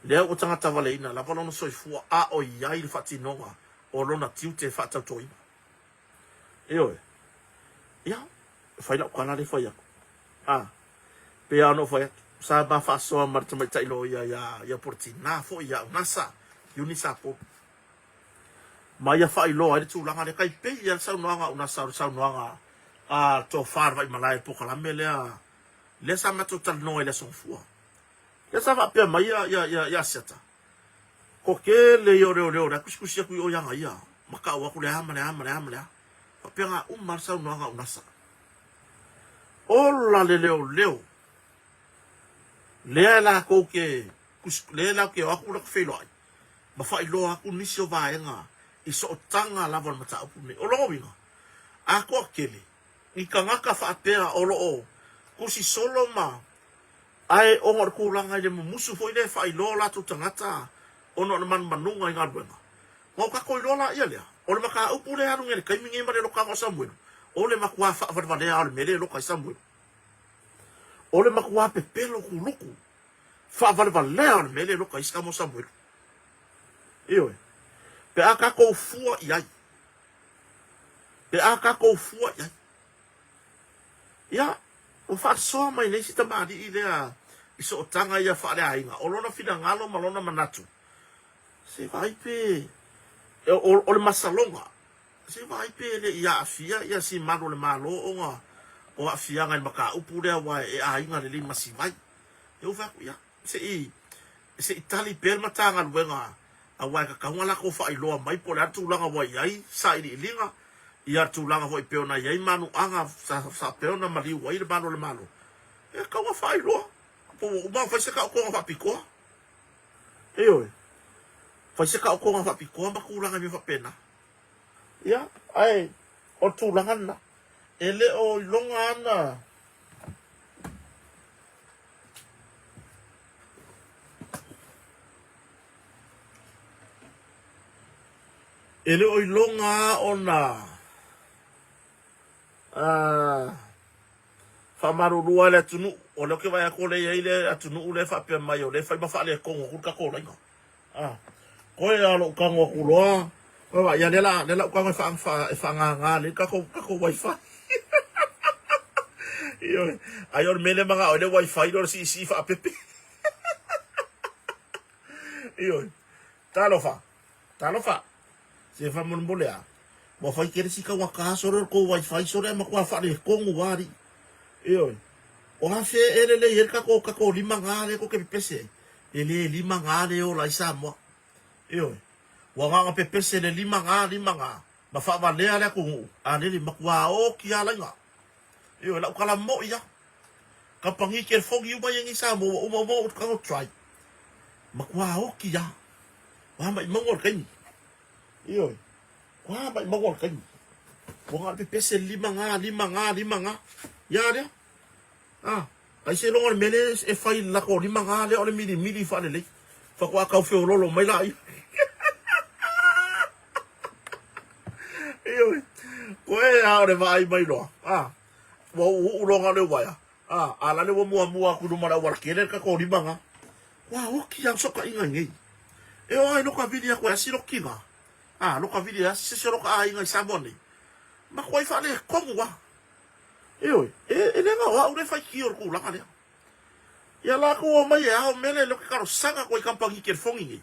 Lea ua tagatavaleina lava lona soifua a o i ai le faatinoga o lona tiute faatautoina. Ioe. Ia, e fai lau tala lea fai atu. A, pei lava ona ou fai atu, sa ma faasoa ma le tamaitai loia ia, ia Polotina foi ia Unasa, Eunice Apolo. Ma ia faailoa ai le tulaga lea. Tai pei lava le saunoaga a Unasa o le saunoaga a le tofa a le Vaimalae i le polokalame lea, lea sa matou talanoa i le Aso Gafua. Lea sa faapea mai ia, ia, ia, ia Asiata, Ko tele ia o leoleo la e tusitusi atu i o ia ia ma tau atu le a ma le a ma le a ma le a. Faapena uma le saunoaga a Unasa. Ola le leoleo lea e latou ke lea e latou ke o atu latou feiloai ma faailoa atu nisi o vaega i sootaga lava o le mataupu lenei. O lona uiga, a toatele ni tagata faapea o lo o tusi solo ma Ae ona o le tulaga i le mumusu foi lea e faailoa o latou tagata ona o le manumanuga i galuega, ona o tatou iloa laia lea, o le mataupu lea e alu nei i le taimi nei ma le lokaga o Samuelu, o le matua faavalevalea lava o le mea lea e loka ai Samuelu. O le matua pepelo kuluku faavalevalea o le mea lea e loka ai isi tama o Samuelu. Ioe. Pe a tatou fua i ai. Pe a tatou fua i ai. Ia, ua faasoa mai nei si tamalii lea i sootaga ia faaleaiga, o lona finagalo ma lona manatu, se vaai pe, o, o le masaloga, se vaai pe le i aafia ia si malu o le Malo ona o aafiaga i le mataupu lea aua e aiga lelei ma Sivai. Ia ou fai atu, ia, se i, se i tali pea le Matagaluega aua e tatau ona latou faailoa mai po o le a le tulaga ua i ai sailiiliga, ia le tulaga foi pei ona i ai manuaga sa faapea ona maliu ai le malu o le Malo. E tatau ona faailoa po ua uma ona fai se taotoga faapitoa. Ioe, fai se taotoga faapitoa ma tulaga i mea faapena. Ia, ae o le tulaga lena. E le o iloga ana E le o iloga lava ona faamalulu ai le atunuu. O lea ou te vaai atu o lea e i ai le atunuu lea e faapea mai o lea e fai ma faaletonu atu le tatou laina. Koe a lou tago atu loa, vaai, ia lea la, lea la ou tago e faagaga lelei le tatou wifi. Ioe, ai o le mea lea e manao ai le wifi lea o le siisii faapepe. Ioe, talofa, talofa. Se faamolemole a, ua fai tele si taugata sole o le tou wifi sole ae matua faaletonu lava alii. Ioe, o afea e lelei ai le tatou 5G lea tou te pepese ai? E le 5G lea e ola ai Samoa. Ioe, ua na ona pepese le 5G, 5G, ma faavalea le atunuu, a lele, matua oti lava laina. Ioe, lau tala moi lava. Kamupani telefoni uma ia nei i Samoa ua uma uma ona ou try. Matua oti lava. Ua maimauga o le taimi. Ioe. Ua maimauga o le taimi. Ua na o le pepese le 5G, 5G, 5G. Ia lea. Ah, ai seiloga o le mea lea e fai i le latou 5G lea o le milimili faalelei. Faatoa tau feololo mai laia. Ioe. Koe a o le vaai mai loa. Ah, ua uuuu loa na o le uaea. Ah, a la le ua muamua atu i luma o le aualatele le tatou 5G. Ua oki lava fesootaiga i nei. E oo lava i loka vili atu e asi lota tina, a, loka vili e asi se isi o lota aiga i Samoa nei, matuai faaletonu lava. Ioe, e le na o au lea e faitio i le tulaga lea. Ia latou omai e ao mele lea ou te talosaga atu ai i kamupani telefoni nei.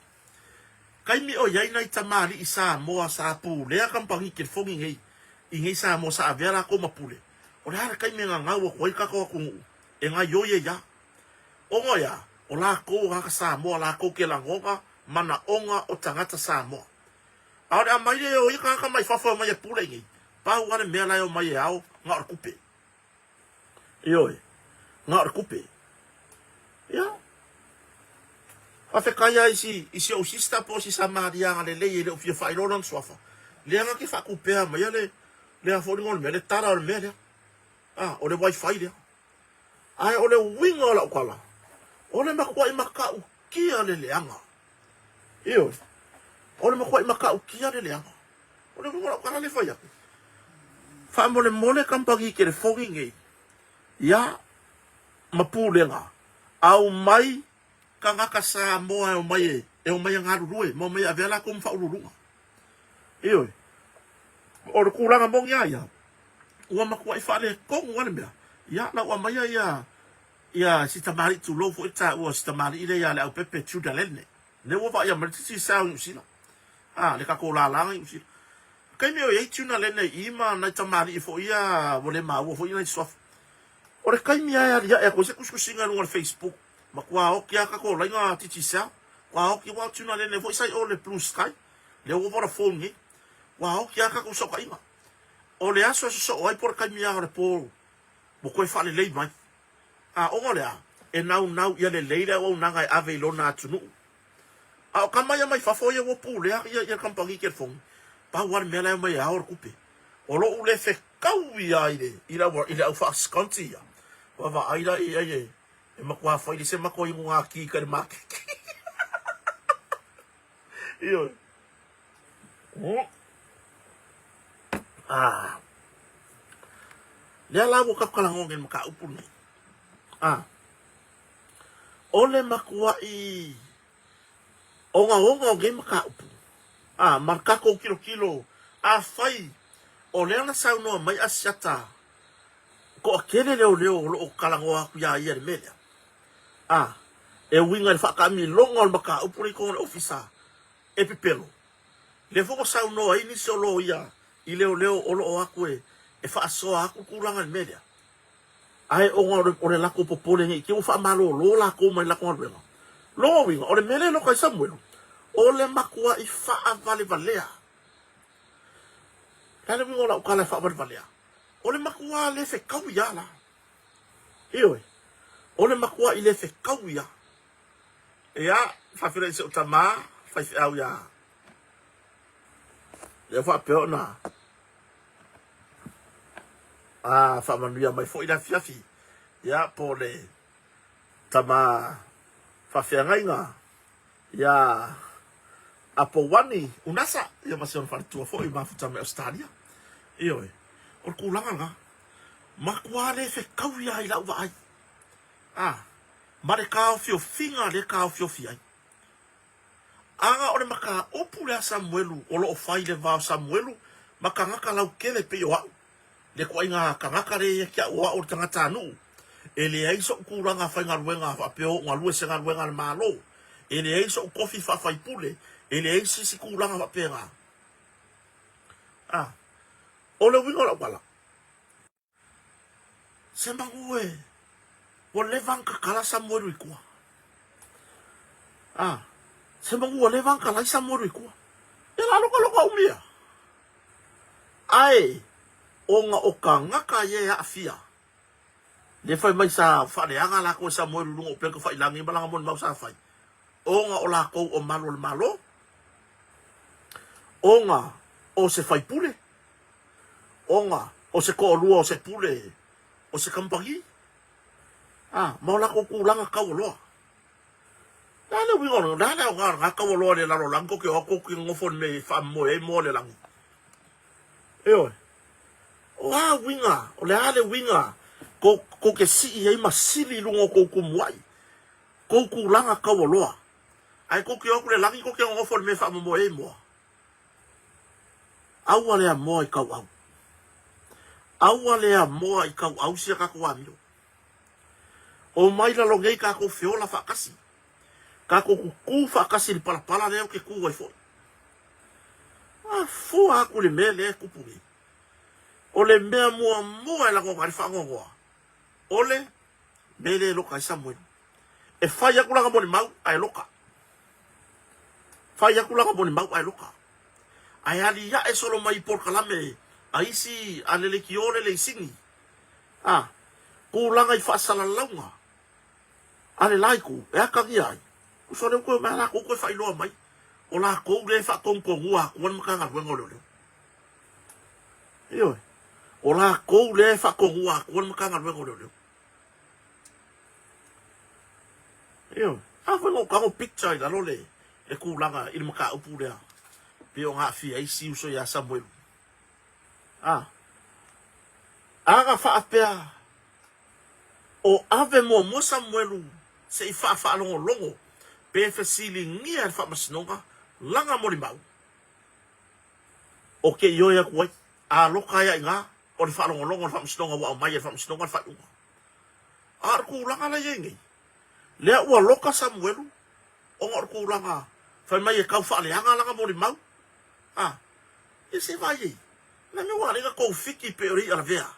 Taimi o i ai nai tamalii Samoa sa pulea kamupani telefoni nei i nei Samoa sa avea latou ma pule, o le a le taimi e gagau atu ai le tatou atunuu e gaioi ai a? Ona ia, o latou o tagata Samoa latou te lagona manaoga o tagata Samoa. A o le aumai lea e o ia tagata mai fafo e omai e pule i nei, pau lava le mea la e omai e ao, na o le tupe. Ioe, na o le tupe. Ia, faafetai lava i si, i si ou sister po o si Samaria agalelei e le o fia faailoa lona suafa, lea na te faatupea maia le, le a foi le igoa o le mea, le tala o le mea lea. A, o le wifi lea. Ae o le uiga o lau tala, o le matuai matautia le leaga. Ioe, o le matuai matautia le leaga. O le uiga o lau tala lea e fai atu. Faamolemole kamupani telefoni nei, ia, ma pulega, aumai tagata Samoa e omai e, e omai e galulue, ma omai e avea latou ma faauluuluga. Ioe, o le tulaga moni lava ia, ua matuai faaletonu lava le mea. Ia, la ua aumaia ia, ia si tamalii tulou foi le taua o si tamalii lea ia Leaupepe Judah Lene. Lea ua vaaia mai le tisi sao i Niu Sila. A, le tatou lalaga i Niu Sila. Taimi o i ai Judah Lene i i ma nai tamalii foi ia ua le maua foi nai suafa. O le taimi lava e aliae atu ai se tusitusiga i luga o le Facebook, matua oti lava tatou laina Digicel, matua oti aua o Judah Lene foi sa i o i le Blue Sky, lea ua Vodafone nei. Ua oti lava tatou fesootaiga. O le aso e sosoo ai po o le taimi lava o le po ua toe faalelei mai. A ona o le a? E naunau ia lelei le auaunaga e ave i lona atunuu. A o tama ia mai fafo ia ua pulea ia ia kamupani telefoni, pau lava le mea la e omai e ao le tupe. O lou le fetau ia i le i le i le au faasikonti ia, vaavaai la i ai e e matua fai le se matou inuga ki kai le maketi. Ioe. Ah. Lea la ua tatou talanoa nei i le mataupu lenei. Ah. O le matuai ogaoga o nei mataupu, ah, ma le tatou tilotilo, afai o lea na saunoa mai Asiata, toatele leoleo o lo o talanoa atu iā ia i le mea lea. Ah, e uiga i le faataamiloga o le mataupu lea i totonu o le ofisa e pepelo. Lea foi ua saunoa ai nisi o loia i leoleo o lo o atu e faasoa atu le tulaga i le mea lea. Ae ona o le latou popole ne i te i ua faamalolo latou mai le latou galuega. Lona uiga, o le mea lea e loka ai Samuelu, o le matuai faavalevalea. O le a le uiga o lau tala e faavalevalea? O le matuā le fetaui lava la. Ioe, o le matuai le fetaui lava. Ia, faafeiloai i si ou tama faifeau ia lea faapea ona a faamanuia mai foi le afiafi, ia po o le tama faafeagaiga ia Apouani Unasa, ia ma si ona faletua foi i mafuta mai Ausetalia. Ioe, o le tulaga lena. Matua le fetaui lava i lau vaai. A, ma le taofiofiga lea e taofiofi ai. Aga o le mataupu lea a Samuelu o lo o fai i le va o Samuelu ma tagata lautele e pei o a'u, le ituaiga tagata lea ia te a'u o a'u o le tagatanuu, e leai so'u tulaga faigaluega faapea o o'u galue se galuega a le Malo, e leai so'u tofi faafaipule, e leai se isi tulaga faapena. A, o le uiga o la'u tala, Se manu e, ua leva ona tatala Samuelu i tua. A, se manu ua leva ona talai Samuelu i tua. Ia la loka loka umi ia. Ae, ona o tagata ia e aafia, le fai mai sa faaleaga lakou e Samuelu i luga o upega tafailagi ma lana molimau sa fai, ona o lakou o malu o le Malo, ona o se faipule, Ona o se toalua o se pule o se kamupani, a, ma o latou tulaga taualoa. O le a le uiga o le a le aoga o lena taualoa i le lalolagi tou te o atu tou te nonofo i le mea e faamomoe ai moa o le lagi? Ioe. O a uiga, o le a le uiga tou te sii ai ma sili i luga o tou tumuai, tou tulaga taualoa, ae tou te o atu i le lagi tou te nonofo i le mea e faamomoe ai moa? Aua le amoa i tauau. Aua le amoa i tauau sia tatou amio. Omai lalo nei tatou feola faatasi. Tatou tutu faatasi i le palapala lea ou te tu ai foi. Mafua atu le mea lea e tupu nei. O le mea muamua e lagona ai le faanoanoa, o le mea lea e loka ai Samuelu. E fai atu lana molimau ae loka. Fai atu lana molimau ae loka. Ae aliae solo mai i polokalame a isi a le leitio le leisini. A, tulaga i faasalalauga a le la itu e atagia ai, tusa o lea ua toe omai lava latou toe faailoa mai, o latou lea e faatonutonua atua le Matagaluega o Leoleo. Ioe, o latou lea e faatonua atua le Matagaluega o Leoleo. Ioe. A foi na ou tago picture i lalo le le tulaga i le mataupu lea pei ona aafia ai si uso ia Samuelu. A. Ana faapea o ave muamua Samuelu se i faafaalogologo pe fesiligia e le Faamasinoga lana molimau, o ke ioe atu ai, a loka ai a ina o le faalogologo o le Faamasinoga ua aumai e le Faamasinoga le faaiuga. A o le tulaga la e i ai nei, lea ua loka Samuelu ona o le tulaga fai mai e tau faaleaga lana molimau. A, ia se vaai ai, na mea ua ala ai ona tou fiki pei o le i'a lavea.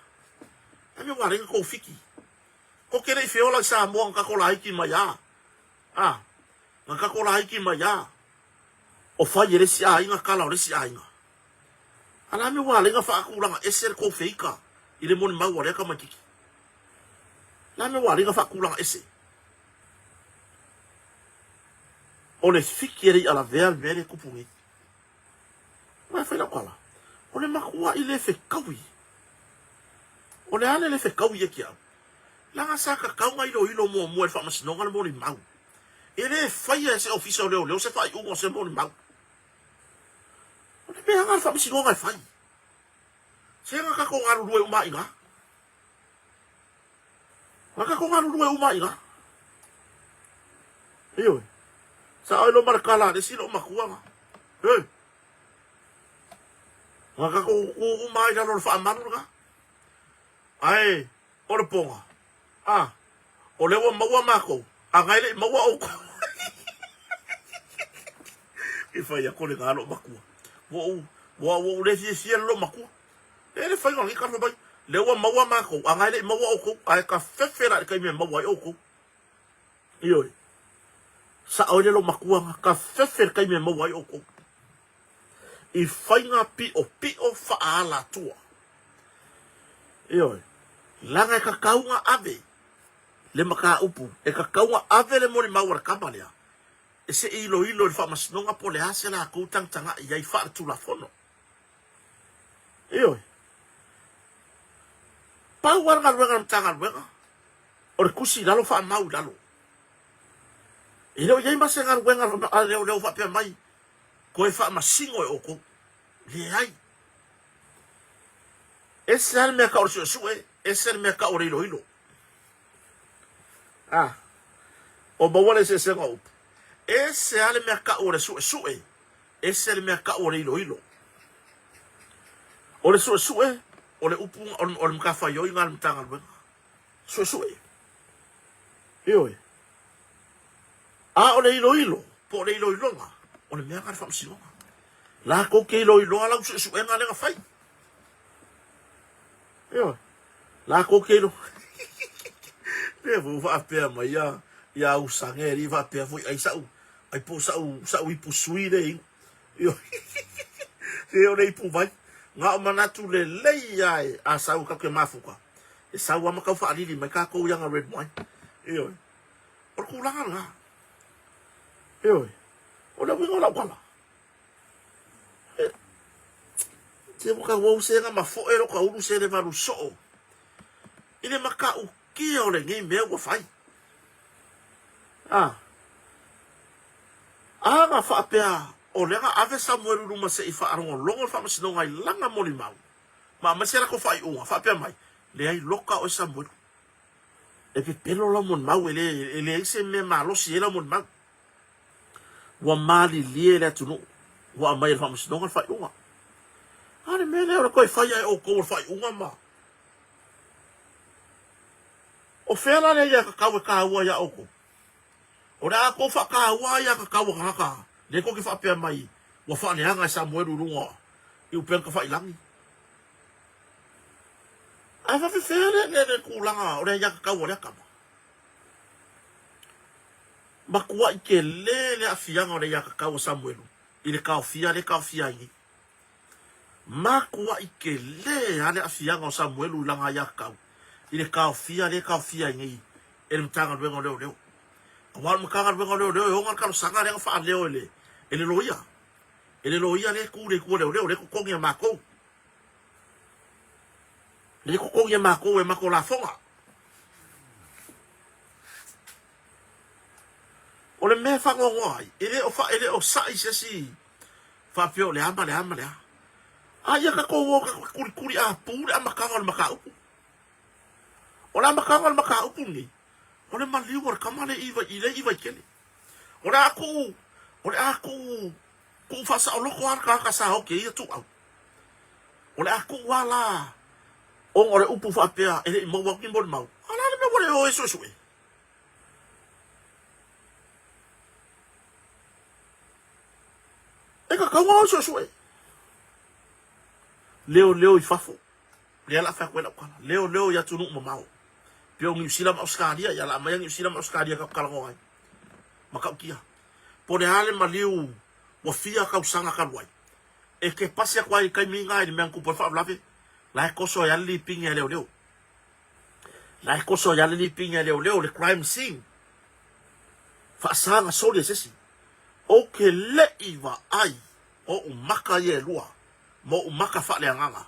Na mea ua ala ai ona tou fiki. Tou te le i feola i Samoa na tatou laiti mai a. A, na tatou laiti mai a. O fai e le isi aiga tala o le isi aiga. A la mea ua ala ai ona faatulaga ese le tou feita i le molimau a lea tamaititi? La mea ua ala ai ona faatulaga ese? O le fiki e le i'a lavea le mea lea e tupu nei. Aua e fai lau tala, o le matua'i le fetaui. O le a le le fetaui ia te au? Leaga sa tatau ona iloilo muamua e le Faamasinoga le molimau. E le faia e se Ofisa o Leoleo se faaiuga o se molimau. O le mea lena a le Faamasinoga e fai. Se na tatou galulue uma ai i ina. Na tatou galulue uma ai i ina. Ioe. Sa oi loa ma le tala a le isi loomatua na. Hey. Na tatou tu uma ai i lalo o le faamalu lena. Ae o le poga, a, o lea ua maua makou, a na e le i maua oukou. E fai atu lena loomatua. Ua ou, ua ou le fiafia le loomatua. E le faiga o lenei tala fai mai. Lea ua maua makou, a na e le i maua oukou, ae ka fefe la i le taimi e maua ai oukou. Ioe. Sao ai le loomatua na, ka fefe i le taimi e maua ai oukou. I faiga piopio faaalatua. Ioe. Leaga e tatau ona ave le mataupu, e tatau ona ave le molimau a le tama lea e se i iloilo i le faamasinoga po o le a se latou tagatagai i ai faaletulafono. Ioe. Pau lava le galuega a le Matagaluega, o le tusi i lalo faamau i lalo. E le o i ai ma se galuega a leoleo faapea mai, toe faamasino e outou. Leai. Ese lava le mea tau o le suesue, ese le mea tau o le iloilo. A, o maua le eseesega o upu. Ese lava le mea tau o le suesue, ese le mea tau o le iloilo. O le suesue, o le upu, o le matafaioi lena a le Matagaluega. Suesue. Ioe. A o le iloilo, po o le iloiloga, o le mea lena a le Faamasinoga. Latou te iloiloa lau suesuega lea na fai. Ioe. Latou te ilo... Lea foi ua faapea mai ia, ia Usage alii faapea foi ai sa'u, ai po o sa'u, sa'u ipu sui lea inu. Ioe. Se o le ipu vai. Na o manatu lelei lava e a sau tatou te mafuta, e sau lava ma tau faalili mai tatou i ana red wine. Ioe. O le tulaga lena. Ioe. O le uiga o lau tala. Se ua tauau sega ma foe lo ka ulu se le valu soo i le matautia o lenei mea ua fai. A, a na faapea o lea na ave Samuelu i luma se i faalogologo le faamasinoga i lana molimau ma aumai se latou faaiuga, faapea mai, Leai loka oe Samuelu, e pepelo lau molimau, e leai se mea malosi ai lau molimau. Ua malilie le atunuu, ua aumai e le Faamasinoga le faaiuga. A o le mea lea o le toe faia e outou o le faaiuga ma. O fea la le aiatatau e taua iā outou? O le a tou faataua aiatatau a tagata lea tou te faapea mai ua faaleaga e Samuelu i luga i upega tafailagi? Ae faafefea le tulaga o le aiatatau a lea tama? Matuai tele le aafiaga o le aiatatau a Samuelu i le taofia lea e taofia ai nei. Matuai tele lava le aafiaga o Samuelu i lana aiatatau i le taofia lea e taofia ai nei e le Matagaluega o Leoleo. Aua o le Matagaluega o Leoleo e ona le talosaga lea na faaleo e le, e le loia. E le loia lea e tu i le itu a leoleo, lea e totogi e matou. Lea e totogi e matou e matou lafoga. O le mea e faanoanoa ai, e le o, e le o sa'i se isi faapea o le a ma le a ma le a. A ia tatou o tatou kulikuli apu le amataga o le mataupu. O le amataga o le mataupu lenei, o le maliu o le tama lea i le i Vaitele. O le a tuu, o le a tuu, tuu faasaoloto lava le tagata sa oti ai ia ituau. O le a tuu lava la ona o le upu faapea e le i maua atu ni molimau. A o le a le mea ua le o ai e suesue? E tatau ona o e suesue. Leoleo i fafo. Lea la fai atu ai lau tala. Leoleo i atunuu mamao. Pei o Niu Sila ma Ausetalia, ia la aumai Niu Sila ma Ausetalia tatou talanoa ai. Matautia. Po o le a le maliu ua fia tausaga talu ai. E te pasi atu ai i le taimi lena i le mea na tupu ai le faalavelave, la e toso ai lava le lipini a leoleo. La e toso ai lava le lipini a leoleo, le crime scene. Faasa na soli e se isi. Ou te le i vaai oʻu maka ia e lua ma oʻu maka faaleagaga.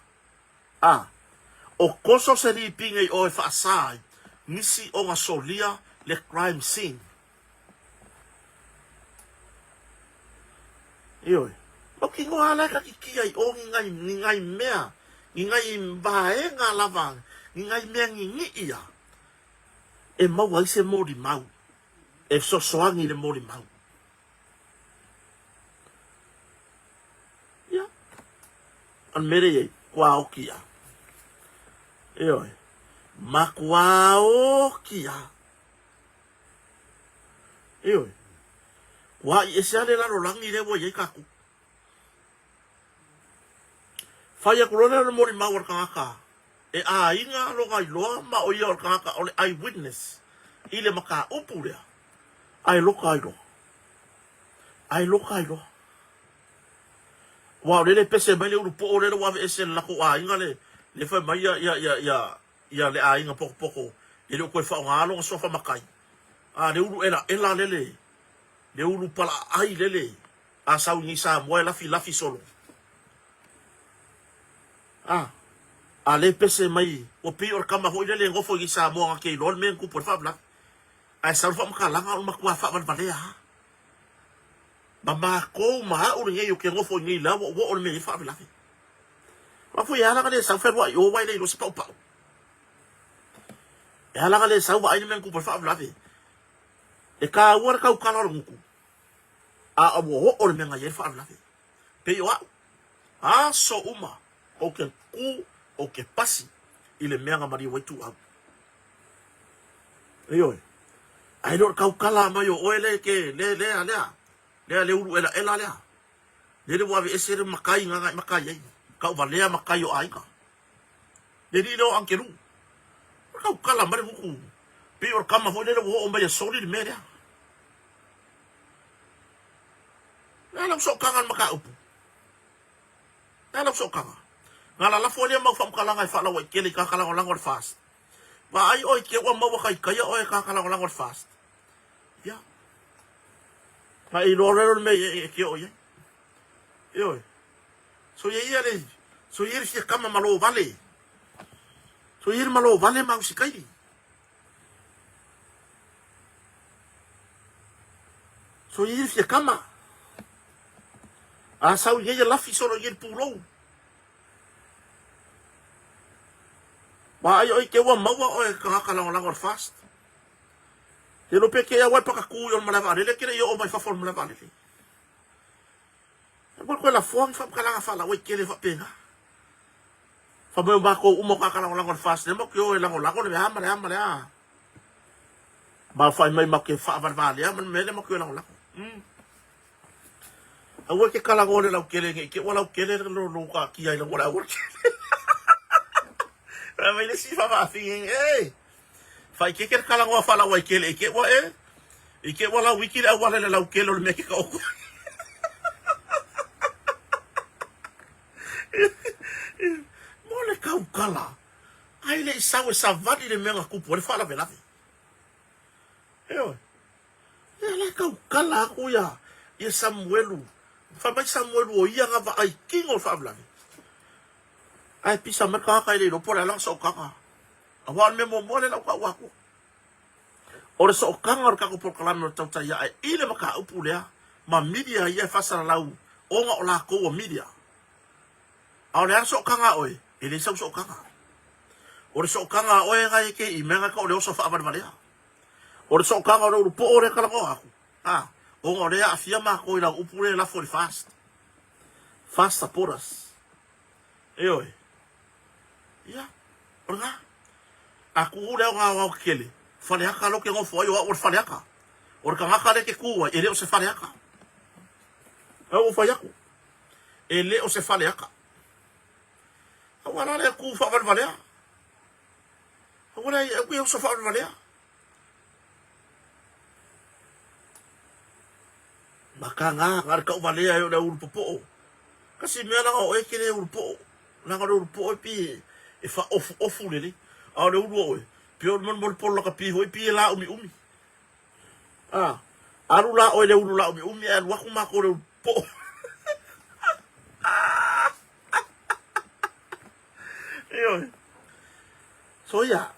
A, o toso se lipini i o e faasa ai nisi ona solia le crime scene. Ioe. Mautinoa lava la e katitia i o ni nai, ni nai mea, ni nai vaega lava, ni nai mea ninii a e maua ai se molimau, e fesoasoani i le molimau. Ia, o le mea lea e i ai, kua oki lava. Ioe, matua oki lava. Ioe. Ua aʻi ese lava le lalolagi lea ua i ai tatou. Fai atu loa lea o le molimau a le tagata. E aiga lona iloa ma o ia o le tagata o le eye witness i le mataupu lea, ae loka ai loa. Ae loka ai loa. Aua o lele e pese mai le ulupoo lele ua aveese e le latou aiga le le fai mai ia ia ia ia ia le aiga potopoto e le o toe faaaogaina lona suafa matai. A le ulu elaela lele le ulu palaaai lele a sau i nei Samoa e lafilafi solo. A a le pese mai ua pei o le tama foi lele e nofo i nei Samoa na te iloa le mea na tupu ai le faalavelave. Ae sau le faamatalaga o le matua faavalevalea lava. Ma matou ma au lenei ou te nofo i nei la ua oo le mea e i ai le faalavelave. Aua foi e ala ona le sau fealuai i o aua e le iloa se paupau. E ala ona le sau vaai le mea na tupu ai le faalavelave. E taua le tautala o le gutu, a ua oo le mea na i ai le faalavelave. Pei o au, aso uma ou te ku, ou te pasi i le mea na maliu ai Tuau. Ioe. Ae le o le tautala mai o oe le ke le lea lea lea le ulu elaela lea. Lele ua aveese le matai na agai matai ai. Tauvalea matai o aiga. Le alii lea o Angelu. O le tautala mai le gutu. Pei o le tama foi lele ua oo mai e soli le mea lea. Le a lau sootaga i le mataupu? Le a lau sootaga? Na lalafo ai lea mau faamatalaga e faalauaitele i tagata lagolago a le FAST. Vaai oe te ua maua taitaia oe e tagata lagolago a le FAST. Ia. Na e iloa loa le mea e te oo i ai. Ioe. Soia ia le, soia ia le fia kama ma lo vale. Soia ia le malo vale ma usikaili. Soia ia le fia kama. A sau i ia lafi solo i le pulou. Vaai oi te ua maua oe tagata lagolago o le FAST. Te iloa pe te au ai pakakū i o le malae vaalele ke le i oo mai fafo o le malae vaalele. Aua koe lafoa ni faamatalaga faalauaitele faapena. Fai mai o matou uma o tagata lagolago o le FAST lea matou te o e lagolago le a ma le a ma le a. Ma fai mai matou te faavalevalea ma le mea lea matou te o e lagolago. Mm. Aua e te talanoa i le lautele ne i te i ua lautele lou taatia i lau aualatele. Fai mai le isi faafafine, Ei! Faaeteete le talanoa faalauaitele i te i ua e, i te i ua lauiti le auala i le lautele o le mea e te taoto ai. Mo le tautala, ai le i sau e savali le mea na tupu ai le faalavelave. Ioe. Ia la e tautala aku ia ia Samuelu. Fai mai Samuelu o ia na vaai kino le faalavelave. Ae pisa mai le tagata e le iloa po o le a lana sootaga. Aua o le mea muamua lea lau tau atu. O le sootaga o le tatou polokalame o le tautai ae i le mataupu lea ma media ia e faasalalau ona o latou o media. A o le a le sootaga a oe? E leai sau sootaga. O le sootaga a oe na e te i mea na o le oso faavalevalea. O le sootaga o le ulupoo lea e talanoa atu, a, ona o lea e aafia matou i lau upu lea e lafo i le FAST. FAST supporters. Ioe. Ia, o lena. A tuu lea o ngā aoao tetele, faleaka lea ou te nofo ai o au o le faleaka. O le tagata lea e te tu ai, e le o se faleaka. Lea ua ou fai atu, e le o se faleaka. Aua la lea tu faavalevalea. Aua lea, aua e oso faavalevalea. Makaga, na o le tauvalea e o le ulu popoo. Kasi mea leaga o oe e te le ulu poo. Leaga o le ulu poo e pei e faaofuofu lelei. A o le ulu o oe, pei o le molimoli polo lakapi foi pei e laumiumi. A, alu la oe i le ulu laumiumi ae alu atu matou i le ulu poo. Ioe. Soia.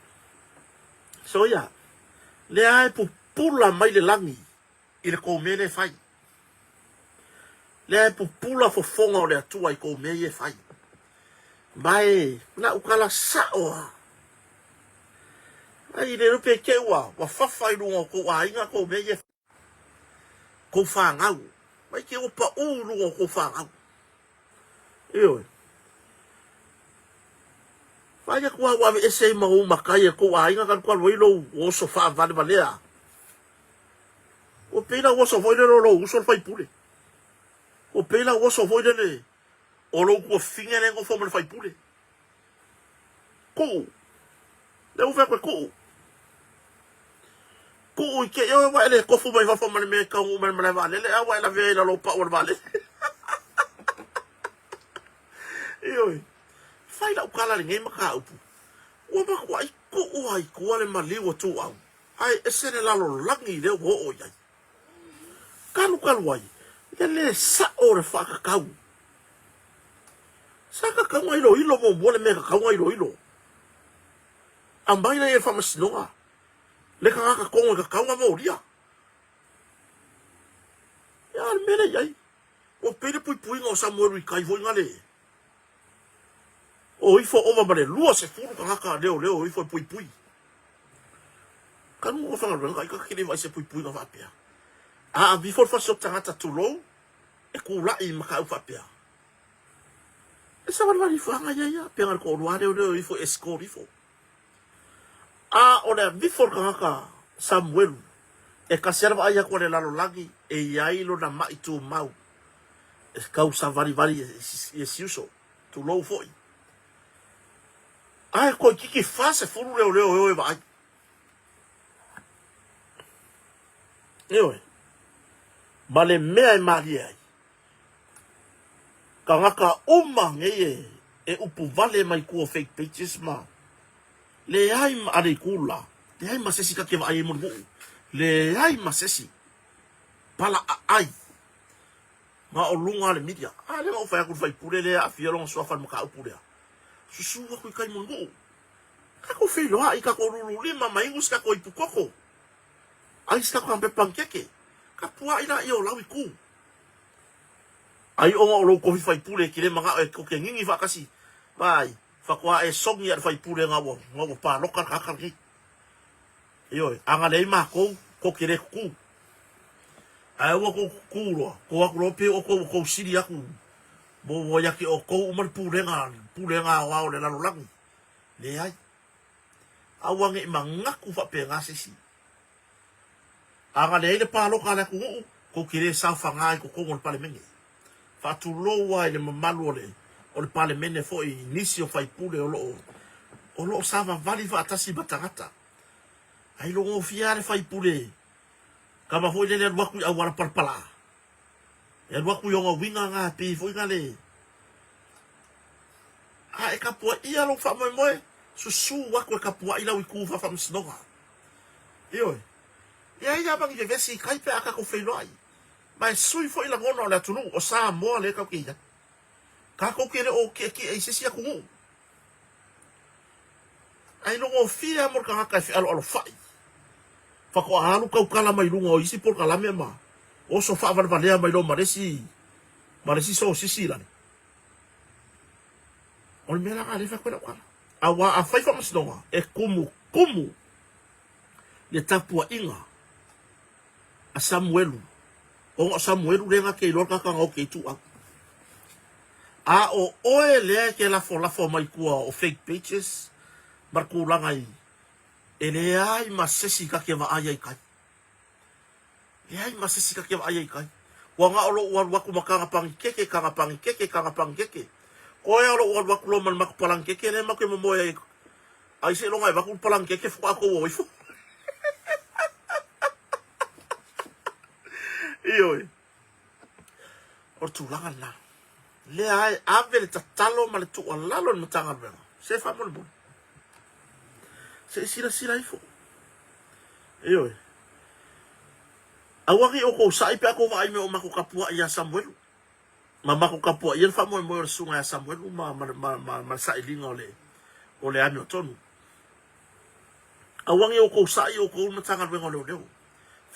Soia. Lea e pupula mai le lagi i le kou mea lea e fai. Lea e pupula fofoga o le Atua i kou mea ia e fai. Ma e lau tala sao lava. Ai le iloa pe te ua ua fafa i luga o kou aiga kou mea ia e kou fanau. Mai te ua paʻū i luga o kou fanau. Ioe. Vaai atu lava ua aveese ai ma ou matai e kou aiga ka alu ai lou oso faavalevalea. Ua pei la oso foi lele o lou uso le faipule. Ua pei la oso foi lele o lou tuafafine lea e nofo ma le faipule. Kuu. Lea ua fai atu e kuu. Kuu i te i oe ua e le tofu mai fafo ma le mea e taunuu mai le malae vaalele a ua e lavea i lalo o pau o le vaalele. Ioe. Fai lau tala i lenei mataupu. Ua matuai tuu lava i tua le maliu a Tuuau, ae ese le lalolagi lea ua oo i ai. Talu talu ai, le le sao o le faatatau. Sa tatau ona iloilo muamua le mea e tatau ona iloilo. Aumai lea i le faamasinoga le tagata tonu e tatau ona molia. Ia a o le mea lea e i ai, ua pei le puipuiga o Samuelu i tai foi na le o ifo ova ma le 20 tagata leoleo o ifo e puipui. Kanu o faigaluega ita ke le vaai se puipuiga faapea. A avifo le fasioti tagata tulou e kulaʻi i mataupu faapea. E savalivali ifo aga ia ia, pea le toalua leoleo ifo e escort ifo. A o le avifo o le tagata Samuelu, e tasi lava le vaai atu a le lalolagi e i ai lona maʻi tumau e tau savalivali i esi uso, tulou foi. Ae toeitiiti 40 leoleo e o e vaai. Ioe. Ma le mea e malie ai, tagata uma nei e, e upu vale mai tua o fake pages ma leai ma ale i kula, leai ma sesi ta te vaai ai mulimuu, leai ma sesi pala aai ma o luga le media. A lea na ou fai atu i le faipule lea e aafia lona suafa i le mataupu lea. Susu atu i tai mulimuu. Tatou feiloai, tatou lululima ma inu se tatou ipu koko. Ai se tatou pepa panikeke. Tapuai laia o lau itu. Ai ona o lou tofi faipule e te le manao e tou te gigi faatasi. Vaai, faatoa e sogi ia le faipule na ua, na ua paloka le tagata lenei. Ioe, a na leai matou, tou te le tutu. Ae ua tou tutu loa, tou atu loa pei outou ua tou sili atu mo ua ia te outou uma le pulega, pulega aoao o le lalolagi. Leai. Aua ne i manatu faapena se isi. A na leai le palota a le atunuu, tou te le saofaga i totonu o le Palemene. Faatulou lava i le mamalu o le o le Palemene foi i nisi o faipule o lo o o lo o savavali faatasi ma tagata. Ai logofia lava le faipule kama foi lele alu atu i auala palapala. E alu atu i ona uiga na pei foi na le A e tapuaia lou faamoemoe, susu atu e tapuai lau itu faafaamasinoga. Ioe. Leai lava ni vevesi i tai pe a tatou feiloai. Ma e sui foi lagona o le atunuu o Samoa lea tatou te i ai. Tatou te le o tietie i se isi atunuu. Ae logofie lava mo le tagata e fealoalofai. Faatoa alu tautala mai luga o isi polokalame ma oso faavalevalea mai loa ma le isi ma le isi sosisi i lalo. O le mea la lena lea e fai atu ai lau tala. Aua a fai faamasinoga, e tumutumu le tapuaiga a Samuelu, ona o Samuelu lea na te iloa le tagata na oki ai Tuuau. A o oe lea e te lafolafo mai tua o fake pages ma le tulaga i, e leai ma sesi ta te vaai ai i tai. Leai ma se isi ta te vaai ai i tai. Ua na o lou alu atu ma taga panikeke, taga panikeke, taga panikeke. Koe a lou alu atu loa ma le matou palanikeke lea matou te momoe ai. Ai seiloga e avatu le palanikeke faatoa tou o ifo. Ioe. O le tulaga lena. Lea e ave le tatalo ma le tuualalo i le Matagaluega. Se faamolemole. Se i silasila ifo. Ioe. Aua ne i outou saʻi pe a tou vaai mai o matou tapuaʻi iā Samuelu, ma matou tapuaʻia le faamoemoe o le susuga ia Samuelu ma, ma, ma, ma, ma le sailiga o le, o le amiotonu. Aua ne i outou saʻi outou i le Matagaluega o Leoleo.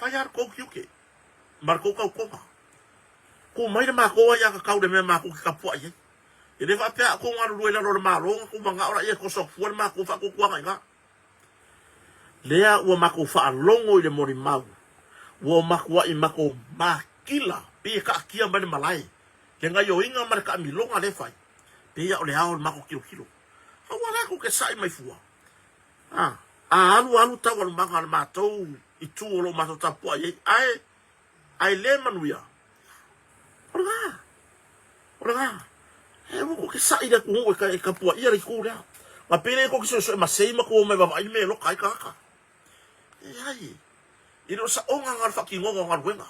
Fai lava le tou tiute ma le tou tautoga. Tuu mai le matou aiatatau i le mea matou te tapuaʻi ai. E le faapea a outou galulue i lalo o le Malo ona tou manao laia e toso atu fua le matou faatuatuaga i ina. Lea ua matou faalogo i le molimau, ua matuai matou makila pei e taatia mai le malae, le gaioiga ma le taamiloga lea e fai, pei a o le ao o le matou tilotilo. Aua la tou te saʻi mai fua, a, a alu alu taualumaga a le matou itu o lo o matou tapuai ai, ae, ae le manuia, o lena, o lena. E aua tou te saʻi i le atunuu e tapuaia le itu lea. Na pele ko ke suesue ma sei ma ko mai vavaai le mea e loka ai tagata. Leai. E le o saoga nga o le faatinoga o galuega.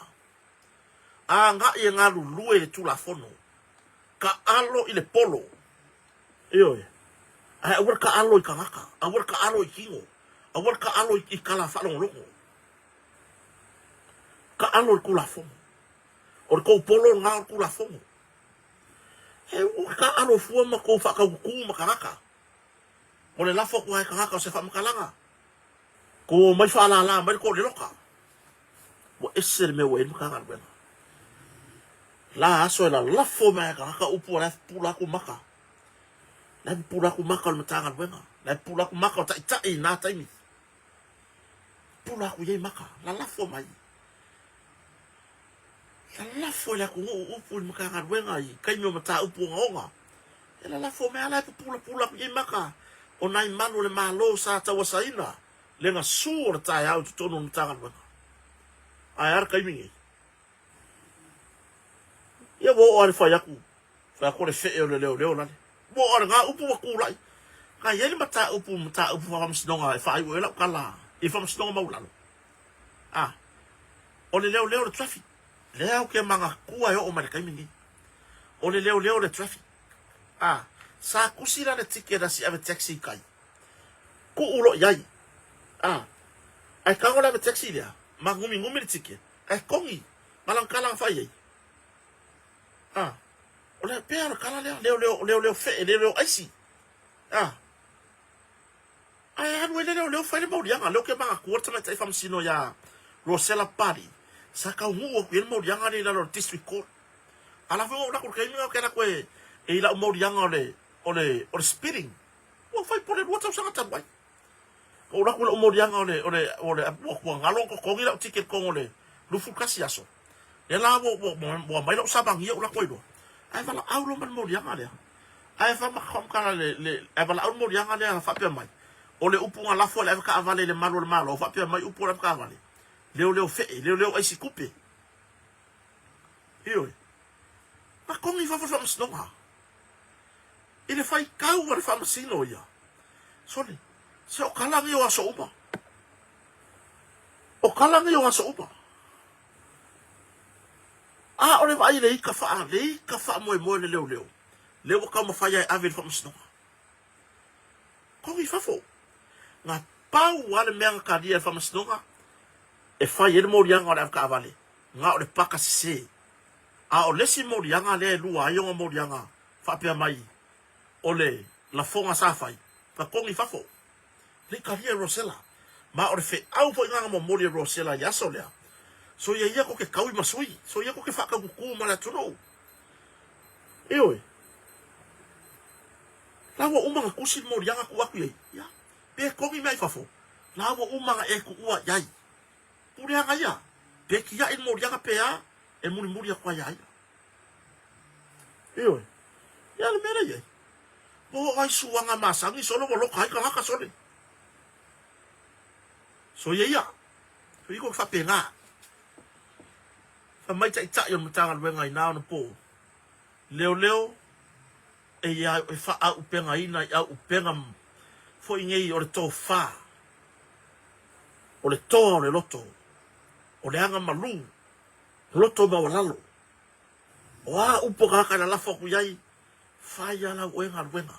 Agai e galulue i le Tulafono. Taalo i le polo. Ioe. Ae aua le taalo i tagata, aua le taalo i tino, aua le taalo i tala faalogologo. Taalo i le Tulafono. O le tou polo lena o le Tulafono. E ua taalo fua ma tou faataututu ma tagata. O le lafo atu lava e tagata o se faamatalaga. Tou omai faalala mai le toleloka. Ua ese le mea ua i ai le Matagaluega. La aso e lalafo mai e tagata upu o la e pupula atu maka. La e pupula atu maka o le Matagaluega. La e pupula atu maka o taitai i na taimi. Pupula atu i ai maka. Lalafo mai. Lalafo i le atunuu upu i le Matagaluega i taimi o mataupu ogaoga. E lalafo mai a la e pupulapula atu i ai maka o nai malu o le Malo sa tauasaina le gasu o le taeao i totonu o le Matagaluega. Ae a le taimi nei? Ia ua oo lava i le fai atu, fai atu o le fee o le leoleo lale. Ua oo lava i lena upu ua tulai. Na i ai le mataupu, mataupu faamasinoga e faaiu ai lau tala i le faamasinoga maualalo. A, o le leoleo o le traffic. Lea ou te manatua e oo mai i le taimi lenei. O le leoleo o le traffic. A, sa tusi la le ticket a si ave taxi i tai. Tuu loa i ai. A, ae tago le ave taxi lea, ma gumigomi le ticket, ae togi ma lana tala na fai ai. A, o le pea o le tala lea, leoleo, leoleo fee, leoleo aisi. A, ae alu ai le leoleo fai le mauliaga. Lea ou te manatua le tamaitai faamasino ia Rosella Pali, sa taunuu atu i ai le mauliaga lea i lalo o le District Court. A la foi ua ou alu atu i le taimi lena ou te alu atu e i lau mauliaga o le, o le, o le speeding. Ua fai po o le lua tausaga talu ai. Ua ou alu atu i lau moliaga o le, o le, o le, ua, ua galo ona totogi lau ticket totonu o le 21 aso. Lea la ua, ua, ua, ua aumai lau samania ou alu atu ai loa. Ae valaau loa ma le moliaga lea. Ae faamatala le, le, ae valaau le moliaga lea faapea mai, o le upu na lafo e le avetaavale i le malu o le Malo, faapea mai upu o le avetaavale, leoleo fee, leoleo aisi tupe. Ioe. Na togi i fafo le faamasinoga. I le faitau a le faamasino ia, Sole, se o tala nei o aso uma. O tala nei o aso uma. A o le vaai i le ika faa, le ika faamoemoe le leoleo, lea ua taumafai lava e ave i le faamasinoga. Togi i fafo. Na pau lava le mea na talia e le faamasinoga e fai ai le moliaga o le avetaavale, na o le paka sese. A o le isi moliaga lea e lua ai ona moliaga faapea mai o le lafoga sa fai, na togi i fafo. Le i talia e Rosella. Ma o le feau foi lena na momoli e Rosella i le aso lea, Soia ia ko ke taui ma sui, soia ko ke faataututu ma le atunuu. Ioe. La ua uma na tusi le moliaga tuu atu i ai. Ia, pe togi mea i fafo, la ua uma na e tuua i ai. Puleaga ia, pe tiai le moliaga pe a, e mulimuli atu ai ia ia. Ioe. Ia le mea lea i ai. Po o ai suaga masani sole ua loka ai tagata sole. Soia ia. Soia ko faapena. Fai mai taitai o le Matagaluega i na ona po. Leoleo e ia e faaauupegaina i auupega foi nei o le tofa. O le toa o le loto. O le aga malu. Loto maualalo. O a upu a tagata e lalafo atu i ai, fai lava lau oe galuega.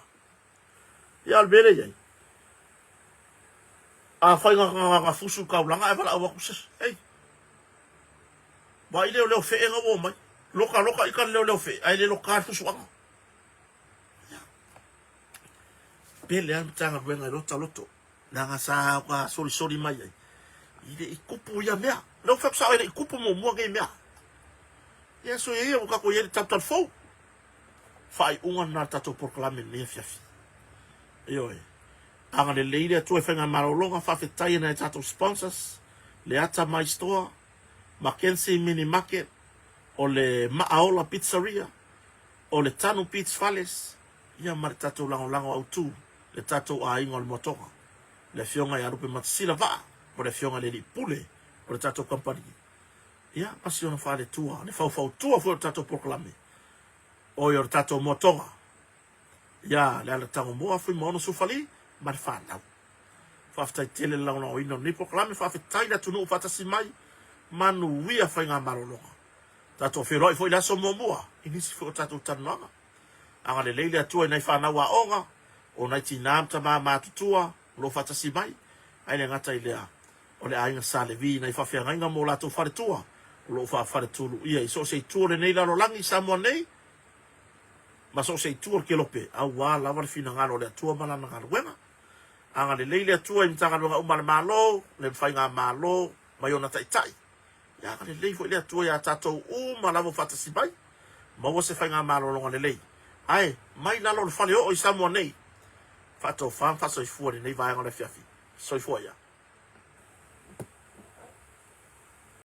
Ia, o le mea lea e i ai, afai na na fusu i le taulaga ae valaau atu se, ei, vaai leoleo fee na ua omai. Loka loka ika le leoleo fee, ae le loka le fusuaga. Ia, pele lava le Matagaluega i lota loto. Leaga sa ka solisoli mai ai, i le i tupu ia mea. Lea ua fai atu sao e le i tupu muamua nei mea. Ia so ia ua tatou i ai le tautala fou. Faaiuga lena o le tatou polokalame i lenei afiafi. Ioe. Agalelei le Atua i faigamalologa, faafetai i nai a tatou sponsors, le Ata Mai Store, Mackenzie Mini Market, o le Maaola Pizzeria, o le Tanu Beach Fales, ia ma le tatou lagolago autu, le tatou aiga o le Moatoga, le Afioga ia Lupematasila Vaa ma le Afioga i le Alii Pule o le tatou kamupani, ia, ma si ona faletua, le faufautua foi o le tatou polokalame, oi, o le tatou Moatoga. Ia Leala Tagomoa Fuimaono Sufali ma le fanau. Faafetai tele le lagolagoina o lenei polokalame, faafetai le atunuu faatasi mai, manuia faigamalologa. Tatou feiloai foi i le aso muamua i nisi foi o tatou talanoaga. Agalelei le Atua i nai fanau aoga, o nai tinā ma tamā matutua o lo o faatasi mai, ae le gata i lea, o le aiga Sa Levi i nai faafeagaiga ma o latou faletua o lo o faafaletuluia i so o se itu o lenei lalolagi i Samoa nei ma so o se itu o le kelope, auā lava le finagalo o le Atua ma Lana galuega. Agalelei le Atua i Matagaluega uma a le Malo, le Faigamalo mai ona taitai. Ia agalelei foi le Atua iā tatou uma lava o faatasi mai, maua se faigamalologa lelei. Ae, mai lalo o le fale oo i Samoa nei, faatofa ma faasoifua i lenei vaega o le afiafi. Soifua ia.